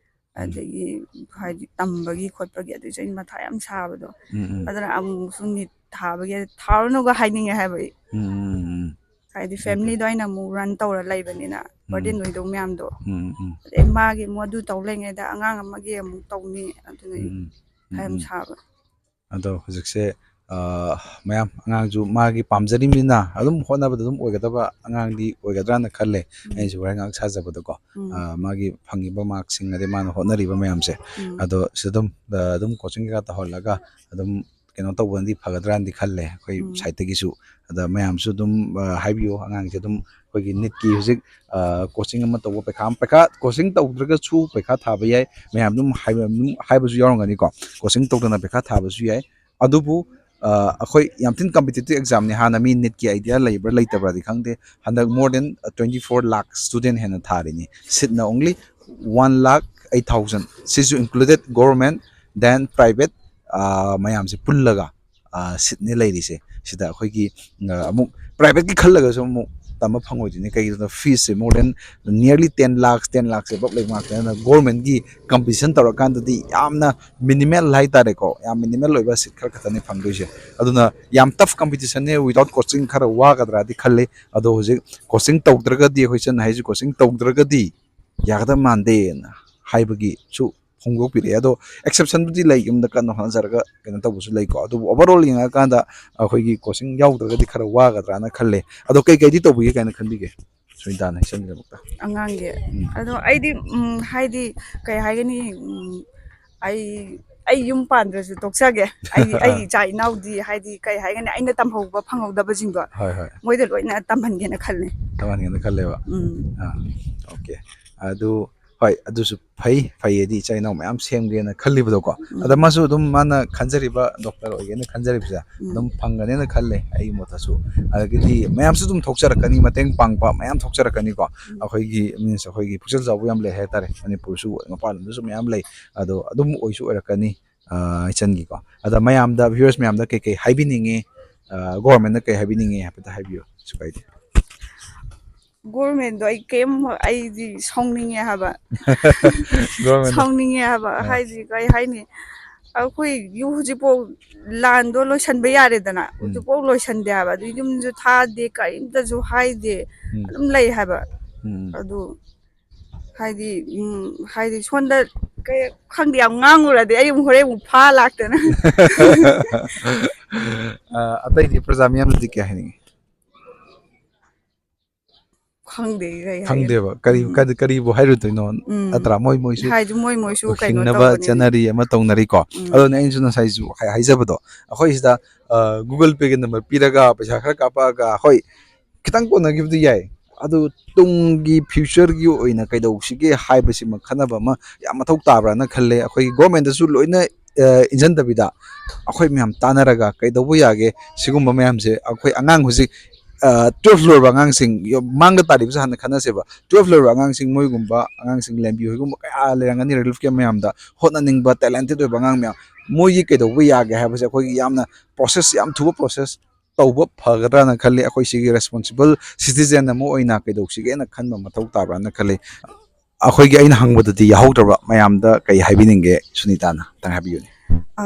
ꯎꯝ꯫ ꯑꯗꯒꯤ ꯍꯥꯏꯗꯤ ꯇꯝꯕꯒꯤ ꯈꯣꯠꯄꯒꯤ, ꯑꯗꯨꯁꯨ ꯑꯩ ꯃꯊꯥ ꯌꯥꯝ ꯁꯥꯕꯗꯣ꯫ ꯎꯝ, ꯎꯝ꯫ ꯑꯗꯨꯅ ꯑꯃꯨꯛꯁꯨ ꯅꯤꯠ ꯊꯥꯕꯒꯤ ꯊꯥꯔꯨꯅꯨꯒ ꯍꯥꯏꯅꯤꯡꯉꯦ ꯍꯥꯏꯕ ꯑꯩ꯫ ꯎꯝ, ꯎꯝ, ꯎꯝ꯫ ꯍꯥꯏꯗꯤ Okay. ꯐꯦꯃꯤꯂꯤꯗꯣ ꯑꯩꯅ ꯑꯃꯨꯛ ꯔꯟ ꯇꯧꯔ ꯂꯩꯕꯅꯤꯅ, ꯎꯝ꯫ ꯕꯔꯗꯦꯟ ꯑꯣꯏꯗꯧ ꯃꯌꯥꯝꯗꯣ꯫ ꯎꯝ, ꯎꯝ꯫ ꯑꯗꯩ ꯃꯥꯒꯤ ꯑꯃꯨꯛ ꯑꯗꯨ ꯇꯧ ꯂꯩꯉꯩꯗ ꯑꯉꯥꯡ ꯑꯃꯒꯤ ꯑꯃꯨꯛ ꯇꯧꯅꯤ, ꯑꯗꯨꯅ ꯑꯩ ꯎꯝ, ꯎꯝ꯫ ꯎꯝ, ꯃꯊꯥ ꯌꯥꯝ ꯎꯝ꯫ ꯁꯥꯕ꯫ ꯑꯗꯣ ꯍꯧꯖꯤꯛꯁꯦ, ꯑ, ꯃꯌꯥꯝ ꯑꯉꯥꯡꯁꯨ ꯃꯥꯒꯤ ꯄꯥꯝꯖꯔꯤꯕꯅꯤꯅ ꯑꯗꯨꯝ ꯍꯣꯠꯅꯕꯗ ꯑꯗꯨꯝ ꯑꯣꯏꯒꯗꯕ ꯑꯉꯥꯡꯗꯤ ꯑꯣꯏꯒꯗ꯭ꯔꯥꯅ ꯈꯜꯂꯦ꯫ ꯎꯝ꯫ ꯑꯩꯁꯨ ꯋꯥꯍꯩ ꯉꯥꯏꯍꯥꯛ ꯁꯥꯖꯕꯗꯀꯣ꯫ ꯎꯝ꯫ ꯑ, ꯃꯥꯒꯤ ꯐꯪꯉꯤꯕ ꯃꯥꯔꯛꯁꯤꯡ ꯑꯗꯩ ꯃꯥꯅ ꯍꯣꯠꯅꯔꯤꯕ ꯃꯌꯥꯝꯁꯦ꯫ ꯎꯝ꯫ ꯑꯗꯣ ꯁꯤꯗ ꯑꯗꯨꯝ, ꯑ, ꯑꯗꯨꯝ ꯀꯣꯆꯤꯡ ꯀꯩꯀꯥ ꯇꯧꯍꯜꯂꯒ ꯑꯗꯨꯝ ꯀꯩꯅꯣ ꯇꯧꯕꯅꯗꯤ ꯐꯒꯗ꯭ꯔꯥꯅꯗꯤ ꯈꯜꯂꯦ ꯑꯩꯈꯣꯏ ꯎꯝ꯫ ꯁꯥꯏꯠꯇꯒꯤꯁꯨ꯫ ꯑꯗ ꯃꯌꯥꯝꯁꯨ ꯑꯗꯨꯝ, ꯑ, ꯍꯥꯏꯕꯤꯌꯨ, ꯑꯉꯥꯡꯁꯦ ꯑꯗꯨꯝ ꯑꯩꯈꯣꯏꯒꯤ ꯅꯤꯠꯀꯤ ꯍꯧꯖꯤꯛ, ꯑ, ꯀꯣꯆꯤꯡ ꯑꯃ ꯇꯧꯕ, ꯄꯩꯈꯥ ꯑꯃ, ꯄꯩꯈꯥ ꯀꯣꯆꯤꯡ ꯇꯧꯗ꯭ꯔꯒꯁꯨ ꯄꯩꯈꯥ ꯊꯥꯕ ꯌꯥꯏ꯫ ꯃꯌꯥꯝ ꯑꯗꯨꯝ ꯍꯥꯏꯕ, ꯑꯗꯨꯝ ꯍꯥꯏꯕꯁꯨ ꯌꯥꯎꯔꯝꯒꯅꯤꯀꯣ, ꯀꯣꯆꯤꯡ ꯇꯧꯗꯅ ꯄꯩꯈꯥ ꯊꯥꯕꯁꯨ ꯌꯥꯏ꯫ ꯑꯗꯨꯕꯨ, ꯑ, ꯑꯩꯈꯣꯏ ꯌꯥꯝ ꯊꯤꯅ ꯀꯝꯄꯤꯇꯤꯇꯤꯞ ꯑꯦꯛꯖꯥꯝꯅꯤ꯫ ꯍꯥꯟꯅ ꯃꯤ ꯅꯤꯠꯀꯤ ꯑꯥꯏꯗꯤꯌꯥ ꯂꯩꯕ꯭ꯔꯥ ꯂꯩꯇꯕ꯭ꯔꯥꯗꯤ ꯈꯪꯗꯦ, ꯍꯟꯗꯛ more than twenty four lakh student ꯍꯦꯟꯅ ꯊꯥꯔꯤꯅꯤ꯫ ꯁꯤꯠꯅ only one lakh eight thousand, ꯁꯤꯁꯨ included government, then private, ꯑ, ꯃꯌꯥꯝꯁꯦ ꯄꯨꯜꯂꯒ, ꯑ, ꯁꯤꯠꯅꯤ ꯂꯩꯔꯤꯁꯦ꯫ ꯁꯤꯗ ꯑꯩꯈꯣꯏꯒꯤ, ꯑ, ꯑꯃꯨꯛ ꯄ꯭ꯔꯥꯏꯚꯦꯠꯀꯤ ꯈꯜꯂꯒꯁꯨ ꯑꯃꯨꯛ ꯇꯝꯕ ꯐꯪꯉꯣꯏꯗꯣꯏꯅꯤ꯫ ꯀꯩꯒꯤꯅꯣꯗ ꯐꯤꯁꯁꯦ more than nearly ten lakhs, ten lakhs above ꯂꯩꯕ ꯉꯥꯛꯇꯅꯤ꯫ ꯑꯗꯨꯅ ꯒꯣꯔꯃꯦꯟꯒꯤ ꯀꯝꯄꯤꯇꯤꯁꯟ ꯇꯧꯔꯀꯥꯟꯗꯗꯤ ꯌꯥꯝꯅ ꯃꯤꯅꯤꯃꯦꯜ ꯍꯥꯏꯇꯥꯔꯦꯀꯣ, ꯌꯥꯝ ꯃꯤꯅꯤꯃꯦꯜ ꯑꯣꯏꯕ ꯁꯤꯠ ꯈꯔ ꯈꯛꯇꯅꯤ ꯐꯪꯗꯣꯏꯁꯦ꯫ ꯑꯗꯨꯅ ꯌꯥꯝ ꯇꯐ ꯀꯝꯄꯤꯇꯤꯁꯟꯅꯦ, without coaching ꯈꯔ ꯋꯥꯒꯗ꯭ꯔꯥꯗꯤ ꯈꯜꯂꯤ꯫ ꯑꯗꯣ ꯍꯧꯖꯤꯛ ꯀꯣꯆꯤꯡ ꯇꯧꯗ꯭ꯔꯒꯗꯤ, ꯑꯩꯈꯣꯏ ꯆꯠꯅ ꯍꯥꯏꯁꯦ, ꯀꯣꯆꯤꯡ ꯇꯧꯗ꯭ꯔꯒꯗꯤ ꯌꯥꯒꯗꯕ ꯃꯥꯟꯗꯦꯅ ꯍꯥꯏꯕꯒꯤꯁꯨ ꯐꯣꯡꯗꯣꯛꯄꯤꯔꯛꯑꯦ꯫ ꯑꯗꯣ ꯑꯦꯛꯁꯦꯞꯁꯟꯕꯨꯗꯤ ꯂꯩ, ꯌꯨꯝꯗ ꯀꯟꯅ ꯍꯣꯠꯅꯖꯔꯒ ꯀꯩꯅꯣ ꯇꯧꯕꯁꯨ ꯂꯩꯀꯣ꯫ ꯑꯗꯨꯕꯨ ꯑꯣꯚꯔꯑꯣꯜ ꯌꯦꯡꯉꯀꯥꯟꯗ ꯑꯩꯈꯣꯏꯒꯤ ꯀꯣꯆꯤꯡ ꯌꯥꯎꯗ꯭ꯔꯒꯗꯤ ꯈꯔ ꯋꯥꯒꯗ꯭ꯔꯥꯅ ꯈꯜꯂꯦ꯫ ꯑꯗꯣ ꯀꯩꯀꯩꯗꯤ ꯇꯧꯕꯤꯒꯦ ꯀꯥꯏꯅ ꯈꯟꯕꯤꯒꯦ ꯁꯨꯅꯤꯇꯥꯅ ꯏꯆꯟꯒꯤꯗꯃꯛꯇ? ꯑꯉꯥꯡꯒꯤ ꯎꯝ꯫ ꯑꯗꯣ ꯑꯩꯗꯤ, ꯎꯝ, ꯍꯥꯏꯗꯤ ꯀꯩ ꯍꯥꯏꯒꯅꯤ, ꯎꯝ, ꯑꯩ ꯑꯩ ꯌꯨꯝ ꯄꯥꯟꯗ꯭ꯔꯁꯨ ꯇꯣꯛꯆꯒꯦ꯫ ꯑꯩꯒꯤ ꯑꯩꯒꯤ ꯏꯆꯥ ꯏꯅꯥꯎꯗꯤ, ꯍꯥꯏꯗꯤ, ꯀꯩ ꯍꯥꯏꯒꯅꯤ, ꯑꯩꯅ ꯇꯝꯍꯧꯕ ꯐꯪꯍꯧꯗꯕꯁꯤꯡꯗꯣ ꯍꯣꯏ ꯍꯣꯏ ꯃꯣꯏꯗ ꯂꯣꯏꯅ ꯇꯝꯍꯟꯒꯦꯅ ꯈꯜꯂꯦ꯫ ꯇꯝꯍꯟꯒꯦꯅ ꯈꯜꯂꯦꯕ꯫ ꯎꯝ ꯑꯥ ꯑꯣꯀꯦ꯫ ꯑꯗꯨ ꯍꯣꯏ, ꯑꯗꯨꯁꯨ ꯐꯩ꯫ ꯐꯩꯌꯦꯗꯤ ꯏꯆꯥ ꯏꯅꯥꯎ ꯃꯌꯥꯝ ꯁꯦꯝꯒꯦꯅ ꯈꯜꯂꯤꯕꯗꯣꯀꯣ꯫ ꯎꯝ꯫ ꯑꯗ ꯃꯥꯁꯨ ꯑꯗꯨꯝ ꯃꯥꯅ ꯈꯟꯖꯔꯤꯕ ꯗꯣꯛꯇꯔ ꯑꯣꯏꯒꯦꯅ ꯈꯟꯖꯔꯤꯕꯁꯦ ꯎꯝ꯫ ꯑꯗꯨꯝ ꯐꯪꯒꯅꯦꯅ ꯈꯜꯂꯦ ꯑꯩꯒꯤ ꯃꯣꯠꯇꯁꯨ꯫ ꯑꯗꯒꯤꯗꯤ ꯃꯌꯥꯝꯁꯨ ꯑꯗꯨꯝ ꯊꯣꯛꯆꯔꯛꯀꯅꯤ, ꯃꯇꯦꯡ ꯄꯥꯡꯕ ꯃꯌꯥꯝ ꯊꯣꯛꯆꯔꯛꯀꯅꯤꯀꯣ꯫ ꯎꯝ꯫ ꯑꯩꯈꯣꯏꯒꯤ ꯃꯤꯟꯁ ꯑꯩꯈꯣꯏꯒꯤ ꯄꯨꯛꯆꯦꯜ ꯆꯥꯎꯕ ꯌꯥꯝ ꯂꯩ ꯍꯥꯏꯇꯥꯔꯦ꯫ ꯃꯅꯤꯄꯨꯔꯁꯨ ꯃꯄꯥꯟ ꯂꯝꯗꯁꯨ ꯃꯌꯥꯝ ꯂꯩ꯫ ꯑꯗꯣ ꯑꯗꯨꯝ ꯑꯣꯏꯁꯨ ꯑꯣꯏꯔꯛꯀꯅꯤ꯫ ꯑ, ꯏꯆꯟꯒꯤꯀꯣ꯫ ꯑꯗ ꯃꯌꯥꯝꯗ, ꯚ꯭ꯌꯨꯋꯔꯁ ꯃꯌꯥꯝꯗ ꯀꯩꯀꯩ ꯍꯥꯏꯕꯤꯅꯤꯡꯉꯤ? ꯑ, ꯒꯣꯔꯃꯦꯟꯅ ꯀꯩ ꯍꯥꯏꯕꯤꯅꯤꯡꯉꯤ ꯍꯥꯏꯐꯦꯠꯇ ꯍꯥꯏꯕꯤꯌꯨ, ꯀꯩꯁꯨ ꯀꯥꯏꯗꯦ꯫ ꯒꯣꯔꯃꯦꯟꯗꯣ ꯑꯩ ꯀꯩꯝ, ꯑꯩꯗꯤ ꯁꯥꯎꯅꯤꯡꯉꯦ ꯍꯥꯏꯕ꯫ ꯒꯣꯔꯃꯦꯟꯗ ꯁꯥꯎꯅꯤꯡꯉꯦ ꯍꯥꯏꯕ꯫ ꯑꯥ꯫ ꯍꯥꯏꯗꯤ, ꯀꯩ ꯍꯥꯏꯅꯤ, ꯑꯩꯈꯣꯏ ꯌꯨ-, ꯍꯧꯖꯤꯛꯐꯥꯎ ꯂꯥꯟꯗꯣ ꯂꯣꯏꯁꯟꯕ ꯌꯥꯔꯦꯗꯅ, ꯎꯝ꯫ ꯍꯧꯖꯤꯛꯐꯥꯎ ꯂꯣꯏꯁꯟꯗꯦ ꯍꯥꯏꯕ꯫ ꯑꯗꯨ ꯌꯨꯝꯁꯨ ꯊꯥꯗꯦ, ꯀꯔꯤꯝꯇꯁꯨ ꯍꯥꯏꯗꯦ, ꯎꯝ꯫ ꯑꯗꯨꯝ ꯂꯩ ꯍꯥꯏꯕ꯫ ꯎꯝ꯫ ꯑꯗꯨ ꯍꯥꯏꯗꯤ, ꯎꯝ, ꯍꯥꯏꯗꯤ, ꯁꯣꯝꯗ ꯀꯩ ꯈꯪꯗꯦ, ꯌꯥꯝ ꯉꯥꯡꯉꯨꯔꯗꯤ ꯑꯩ ꯑꯃꯨꯛ ꯍꯣꯔꯦꯟ ꯑꯃꯨꯛ ꯐꯥ ꯂꯥꯛꯇꯅ꯫ ꯑ, ꯑꯇꯩꯗꯤ ꯄ꯭ꯔꯖꯥ ꯃꯤꯌꯥꯝꯗꯗꯤ ꯀꯩ ꯍꯥꯏꯅꯤꯡꯉꯤ? ꯈꯪꯗꯦ, ꯀꯩ ꯍꯥꯏꯒꯅꯤ꯫ ꯈꯪꯗꯦꯕ꯫ ꯀꯔꯤ, ꯎꯝ꯫ ꯀꯔꯤ, ꯀꯔꯤꯕꯨ ꯍꯥꯏꯔꯨꯗꯣꯏꯅꯣ? ꯎꯝ꯫ ꯅꯠꯇ꯭ꯔꯥ? ꯃꯣꯏ ꯃꯣꯏꯁꯨ ꯍꯥꯏꯗꯤ, ꯃꯣꯏ ꯃꯣꯏꯁꯨ ꯀꯩꯅꯣ ꯍꯤꯡꯅꯕ ꯇꯧꯕꯅꯤꯅ꯫ ꯆꯠꯅꯔꯤ ꯑꯃ ꯇꯧꯅꯔꯤꯀꯣ꯫ ꯎꯝ꯫ ꯑꯗꯨꯅ ꯑꯩꯅꯁꯨ ꯉꯁꯥꯏꯁꯨ ꯍꯥꯏ-, ꯍꯥꯏꯖꯕꯗꯣ, ꯑꯩꯈꯣꯏ ꯁꯤꯗ, ꯑ, Google Pay-ꯒꯤ number ꯄꯤꯔꯒ ꯄꯩꯁꯥ ꯈꯔ ꯀꯥꯞꯄꯛꯑꯒ, ꯍꯣꯏ, ꯈꯤꯇꯪ ꯀꯣꯟꯅꯈꯤꯕꯗꯤ ꯌꯥꯏ, ꯑꯗꯨ ꯇꯨꯡꯒꯤ future-ꯒꯤ ꯑꯣꯏꯅ ꯀꯩꯗꯧꯁꯤꯒꯦ ꯍꯥꯏꯕꯁꯤꯃ ꯈꯟꯅꯕ ꯑꯃ ꯌꯥꯝ ꯃꯊꯧ ꯇꯥꯕ꯭ꯔꯥꯅ ꯈꯜꯂꯦ꯫ ꯑꯩꯈꯣꯏꯒꯤ ꯒꯣꯔꯃꯦꯟꯗꯁꯨ ꯂꯣꯏꯅ, ꯑ, ꯏꯟꯁꯤꯟꯗꯕꯤꯗ, ꯑꯩꯈꯣꯏ ꯃꯌꯥꯝ ꯇꯥꯟꯅꯔꯒ ꯀꯩꯗꯧꯕ ꯌꯥꯒꯦ, ꯁꯤꯒꯨꯝꯕ ꯃꯌꯥꯝꯁꯦ꯫ ꯑꯩꯈꯣꯏ ꯑꯉꯥꯡ ꯍꯧꯖꯤꯛ, ꯑ, twelve ꯂꯣꯏꯔꯕ ꯑꯉꯥꯡꯁꯤꯡ, ꯌ-, ꯃꯥꯡꯗ ꯇꯥꯔꯤꯕꯁꯦ ꯍꯥꯟꯅ ꯈꯟꯅꯁꯦꯕ꯫ Twelve ꯂꯣꯏꯔꯕ ꯑꯉꯥꯡꯁꯤꯡ, ꯃꯣꯏꯒꯨꯝꯕ ꯑꯉꯥꯡꯁꯤꯡ, ꯂꯦꯝꯕꯤ ꯍꯣꯏꯒꯨꯝꯕ ꯀꯌꯥ ꯂꯩꯔꯝꯒꯅꯤ, relief camp ꯃꯌꯥꯝꯗ ꯍꯣꯠꯅꯅꯤꯡꯕ, talented ꯑꯣꯏꯕ ꯑꯉꯥꯡ ꯃꯌꯥꯝ, ꯃꯣꯏꯒꯤ ꯀꯩꯗꯧꯕ ꯌꯥꯒꯦ ꯍꯥꯏꯕꯁꯦ ꯑꯩꯈꯣꯏꯒꯤ ꯌꯥꯝꯅ process, ꯌꯥꯝ ꯊꯨꯕ process ꯇꯧꯕ ꯐꯒꯗ꯭ꯔꯥꯅ ꯈꯜꯂꯤ꯫ ꯑꯩꯈꯣꯏ ꯁꯤꯒꯤ responsible citizen ꯑꯃ ꯑꯣꯏꯅ ꯀꯩꯗꯧꯁꯤꯒꯦꯅ ꯈꯟꯕ ꯃꯊꯧ ꯇꯥꯕ꯭ꯔꯥꯅ ꯈꯜꯂꯤ꯫ ꯑꯩꯈꯣꯏꯒꯤ, ꯑꯩꯅ ꯍꯪꯕꯗꯗꯤ ꯌꯥꯍꯧꯗ꯭ꯔꯕ ꯃꯌꯥꯝꯗ ꯀꯩ ꯍꯥꯏꯕꯤꯅꯤꯡꯒꯦ, ꯁꯨꯅꯤꯇꯥꯅ? ꯑꯝꯇꯪ ꯍꯥꯏꯕꯤꯌꯨꯅꯦ꯫ ꯑ,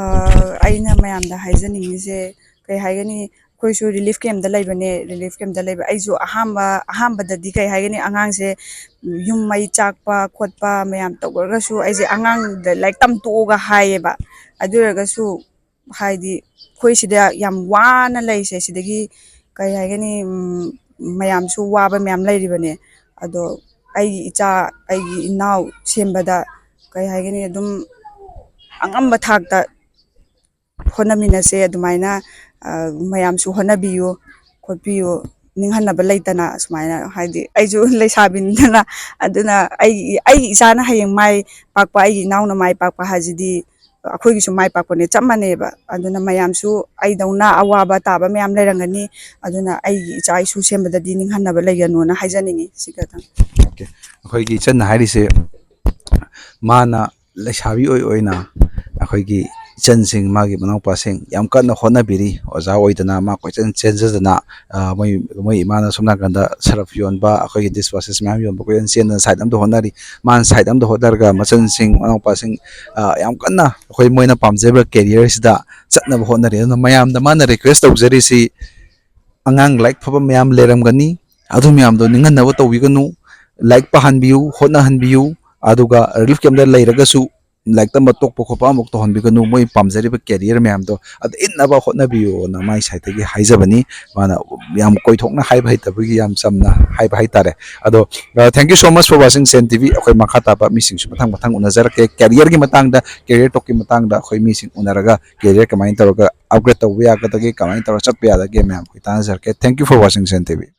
ꯑꯩꯅ ꯃꯌꯥꯝꯗ ꯍꯥꯏꯖꯅꯤꯡꯉꯤꯁꯦ, ꯀꯩ ꯍꯥꯏꯒꯅꯤ, ꯑꯩꯈꯣꯏꯁꯨ relief camp-ꯇ ꯂꯩꯕꯅꯦ꯫ Relief camp-ꯇ ꯂꯩꯕ, ꯑꯩꯁꯨ ꯑꯍꯥꯟꯕ, ꯑꯍꯥꯟꯕꯗꯗꯤ, ꯀꯩ ꯍꯥꯏꯒꯅꯤ, ꯑꯉꯥꯡꯁꯦ ꯌꯨꯝ ꯃꯩ ꯆꯥꯛꯄ ꯈꯣꯠꯄ ꯃꯌꯥꯝ ꯇꯧꯔꯒꯁꯨ, ꯑꯩꯁꯦ ꯑꯉꯥꯡꯗ ꯂꯥꯏꯔꯤꯛ ꯇꯝ ꯇꯣꯛꯑꯣꯒ ꯍꯥꯏꯌꯦꯕ꯫ ꯑꯗꯨ ꯑꯣꯏꯔꯒꯁꯨ, ꯍꯥꯏꯗꯤ, ꯑꯩꯈꯣꯏ ꯁꯤꯗ ꯌꯥꯝ ꯋꯥꯅ ꯂꯩꯁꯦ, ꯁꯤꯗꯒꯤ, ꯀꯩ ꯍꯥꯏꯒꯅꯤ, ꯎꯝ, ꯃꯌꯥꯝꯁꯨ ꯋꯥꯕ ꯃꯌꯥꯝ ꯂꯩꯔꯤꯕꯅꯦ꯫ ꯑꯗꯣ ꯑꯩꯒꯤ ꯏꯆꯥ, ꯑꯩꯒꯤ ꯏꯅꯥꯎ ꯁꯦꯝꯕꯗ, ꯀꯩ ꯍꯥꯏꯒꯅꯤ, ꯑꯗꯨꯝ ꯑꯉꯝꯕ ꯊꯥꯛꯇ ꯍꯣꯠꯅꯃꯤꯟꯅꯁꯦ꯫ ꯑꯗꯨꯃꯥꯏꯅ ꯃꯌꯥꯝꯁꯨ ꯍꯣꯠꯅꯕꯤꯌꯨ ꯈꯣꯠꯄꯤꯌꯨ꯫ ꯅꯤꯡꯍꯟꯅꯕ ꯂꯩꯇꯅ ꯁꯨꯃꯥꯏꯅ, ꯍꯥꯏꯗꯤ ꯑꯩꯁꯨ ꯂꯩꯁꯥꯕꯤꯅꯤꯗꯅ꯫ ꯑꯗꯨꯅ ꯑꯩꯒꯤ ꯑꯩꯒꯤ ꯏꯆꯥꯅ ꯍꯌꯦꯡ ꯃꯥꯏ ꯄꯥꯛꯄ, ꯑꯩꯒꯤ ꯏꯅꯥꯎꯅ ꯃꯥꯏ ꯄꯥꯛꯄ ꯍꯥꯏꯁꯤꯗꯤ ꯑꯩꯈꯣꯏꯒꯤꯁꯨ ꯃꯥꯏ ꯄꯥꯛꯄꯅꯦ, ꯆꯞ ꯃꯥꯟꯅꯩꯑꯕ꯫ ꯑꯗꯨꯅ ꯃꯌꯥꯝꯁꯨ ꯑꯩꯗꯧꯅ ꯑꯋꯥꯕ ꯇꯥꯕ ꯃꯌꯥꯝ ꯂꯩꯔꯝꯒꯅꯤ꯫ ꯑꯗꯨꯅ ꯑꯩꯒꯤ ꯏꯆꯥ ꯏꯁꯨ ꯁꯦꯝꯕꯗꯗꯤ ꯅꯤꯡꯍꯟꯅꯕ ꯂꯩꯒꯅꯣꯅ ꯍꯥꯏꯖꯅꯤꯡꯉꯤ꯫ ꯁꯤ ꯈꯛꯇꯪ꯫ ꯑꯩꯈꯣꯏꯒꯤ ꯏꯆꯟꯅ ꯍꯥꯏꯔꯤꯁꯦ, ꯃꯥꯅ ꯂꯩꯁꯥꯕꯤ ꯑꯣꯏ ꯑꯣꯏꯅ ꯑꯩꯈꯣꯏꯒꯤ ꯏꯆꯟꯁꯤꯡ, ꯃꯥꯒꯤ ꯃꯅꯥꯎꯄꯥꯁꯤꯡ ꯌꯥꯝ ꯀꯟꯅ ꯍꯣꯠꯅꯕꯤꯔꯤ꯫ ꯑꯣꯖꯥ ꯑꯣꯏꯗꯅ ꯃꯥ ꯀꯣꯏꯆꯦꯟ ꯆꯦꯟꯖꯗꯅ, ꯃꯣꯏ ꯃꯣꯏ ꯏꯃꯥꯅ ꯁꯣꯝ ꯅꯥꯀꯟꯗ ꯁꯔꯞ ꯌꯣꯟꯕ, ꯑꯩꯈꯣꯏꯒꯤ ꯗꯤꯁ ꯋꯥꯁꯦꯁ ꯃꯌꯥꯝ ꯌꯣꯟꯕ, ꯀꯣꯏꯆꯦꯟ ꯆꯦꯟꯗꯅ ꯁꯥꯏꯠ ꯑꯝꯗ ꯍꯣꯠꯅꯔꯤ꯫ ꯃꯥꯅ ꯁꯥꯏꯠ ꯑꯝꯗ ꯍꯣꯠꯅꯔꯒ ꯃꯆꯟꯁꯤꯡ, ꯃꯅꯥꯎꯄꯥꯁꯤꯡ ꯌꯥꯝ ꯀꯟꯅ ꯑꯩꯈꯣꯏ ꯃꯣꯏꯅ ꯄꯥꯝꯖꯕ ꯀꯦꯔꯤꯌꯔꯁꯤꯗ ꯆꯠꯅꯕ ꯍꯣꯠꯅꯔꯤ꯫ ꯑꯗꯨꯅ ꯃꯌꯥꯝꯗ ꯃꯥꯅ ꯔꯤꯀ꯭ꯋꯦꯁ ꯇꯧꯖꯔꯤꯁꯤ, ꯑꯉꯥꯡ ꯂꯥꯏꯔꯤꯛ ꯐꯕ ꯃꯌꯥꯝ ꯂꯩꯔꯝꯒꯅꯤ, ꯑꯗꯨ ꯃꯌꯥꯝꯗꯣ ꯅꯤꯡꯍꯟꯅꯕ ꯇꯧꯕꯤꯒꯅꯨ꯫ ꯂꯥꯏꯔꯤꯛ ꯄꯥꯍꯟꯕꯤꯌꯨ, ꯍꯣꯠꯅꯍꯟꯕꯤꯌꯨ꯫ ꯑꯗꯨꯒ ꯔꯤꯂꯤꯐ ꯀꯦꯝꯞꯇ ꯂꯩꯔꯒꯁꯨ ꯂꯥꯏꯔꯤꯛ ꯇꯝꯕ ꯇꯣꯛꯄ ꯈꯣꯠꯄ ꯑꯃꯨꯛ ꯇꯧꯍꯟꯕꯤꯒꯅꯨ꯫ ꯃꯣꯏ ꯄꯥꯝꯖꯔꯤꯕ ꯀꯦꯔꯤꯌꯔ ꯃꯌꯥꯝꯗꯣ ꯑꯗꯨ ꯏꯟꯅꯕ ꯍꯣꯠꯅꯕꯤꯌꯨꯅ ꯃꯥꯏ ꯁꯥꯏꯠꯇꯒꯤ ꯍꯥꯏꯖꯕꯅꯤ꯫ ꯃꯥꯅ ꯌꯥꯝ ꯀꯣꯏꯊꯣꯛꯅ ꯍꯥꯏꯕ ꯍꯩꯇꯕꯒꯤ ꯌꯥꯝ ꯆꯝꯅ ꯍꯥꯏꯕ ꯍꯥꯏꯇꯥꯔꯦ꯫ ꯑꯗꯣ thank you so much for watching Sen TV꯫ ꯑꯩꯈꯣꯏ ꯃꯈꯥ ꯇꯥꯕ ꯃꯤꯁꯤꯡꯁꯨ ꯃꯊꯪ ꯃꯊꯪ ꯎꯅꯖꯔꯛꯀꯦ꯫ ꯀꯦꯔꯤꯌꯔꯒꯤ ꯃꯇꯥꯡꯗ, ꯀꯦꯔꯤꯌꯔ ꯇꯣꯛꯀꯤ ꯃꯇꯥꯡꯗ ꯑꯩꯈꯣꯏ ꯃꯤꯁꯤꯡ ꯎꯅꯔꯒ ꯀꯦꯔꯤꯌꯔ ꯀꯃꯥꯏꯅ ꯇꯧꯔꯒ ꯑꯞꯒ꯭ꯔꯦꯗ ꯇꯧꯕ ꯌꯥꯒꯗꯒꯦ, ꯀꯃꯥꯏꯅ ꯇꯧꯔꯒ ꯆꯠꯄ ꯌꯥꯒꯗꯒꯦ ꯃꯌꯥꯝ ꯑꯩꯈꯣꯏ ꯇꯥꯟꯅꯖꯔꯛꯀꯦ꯫ Thank you for watching Sen TV꯫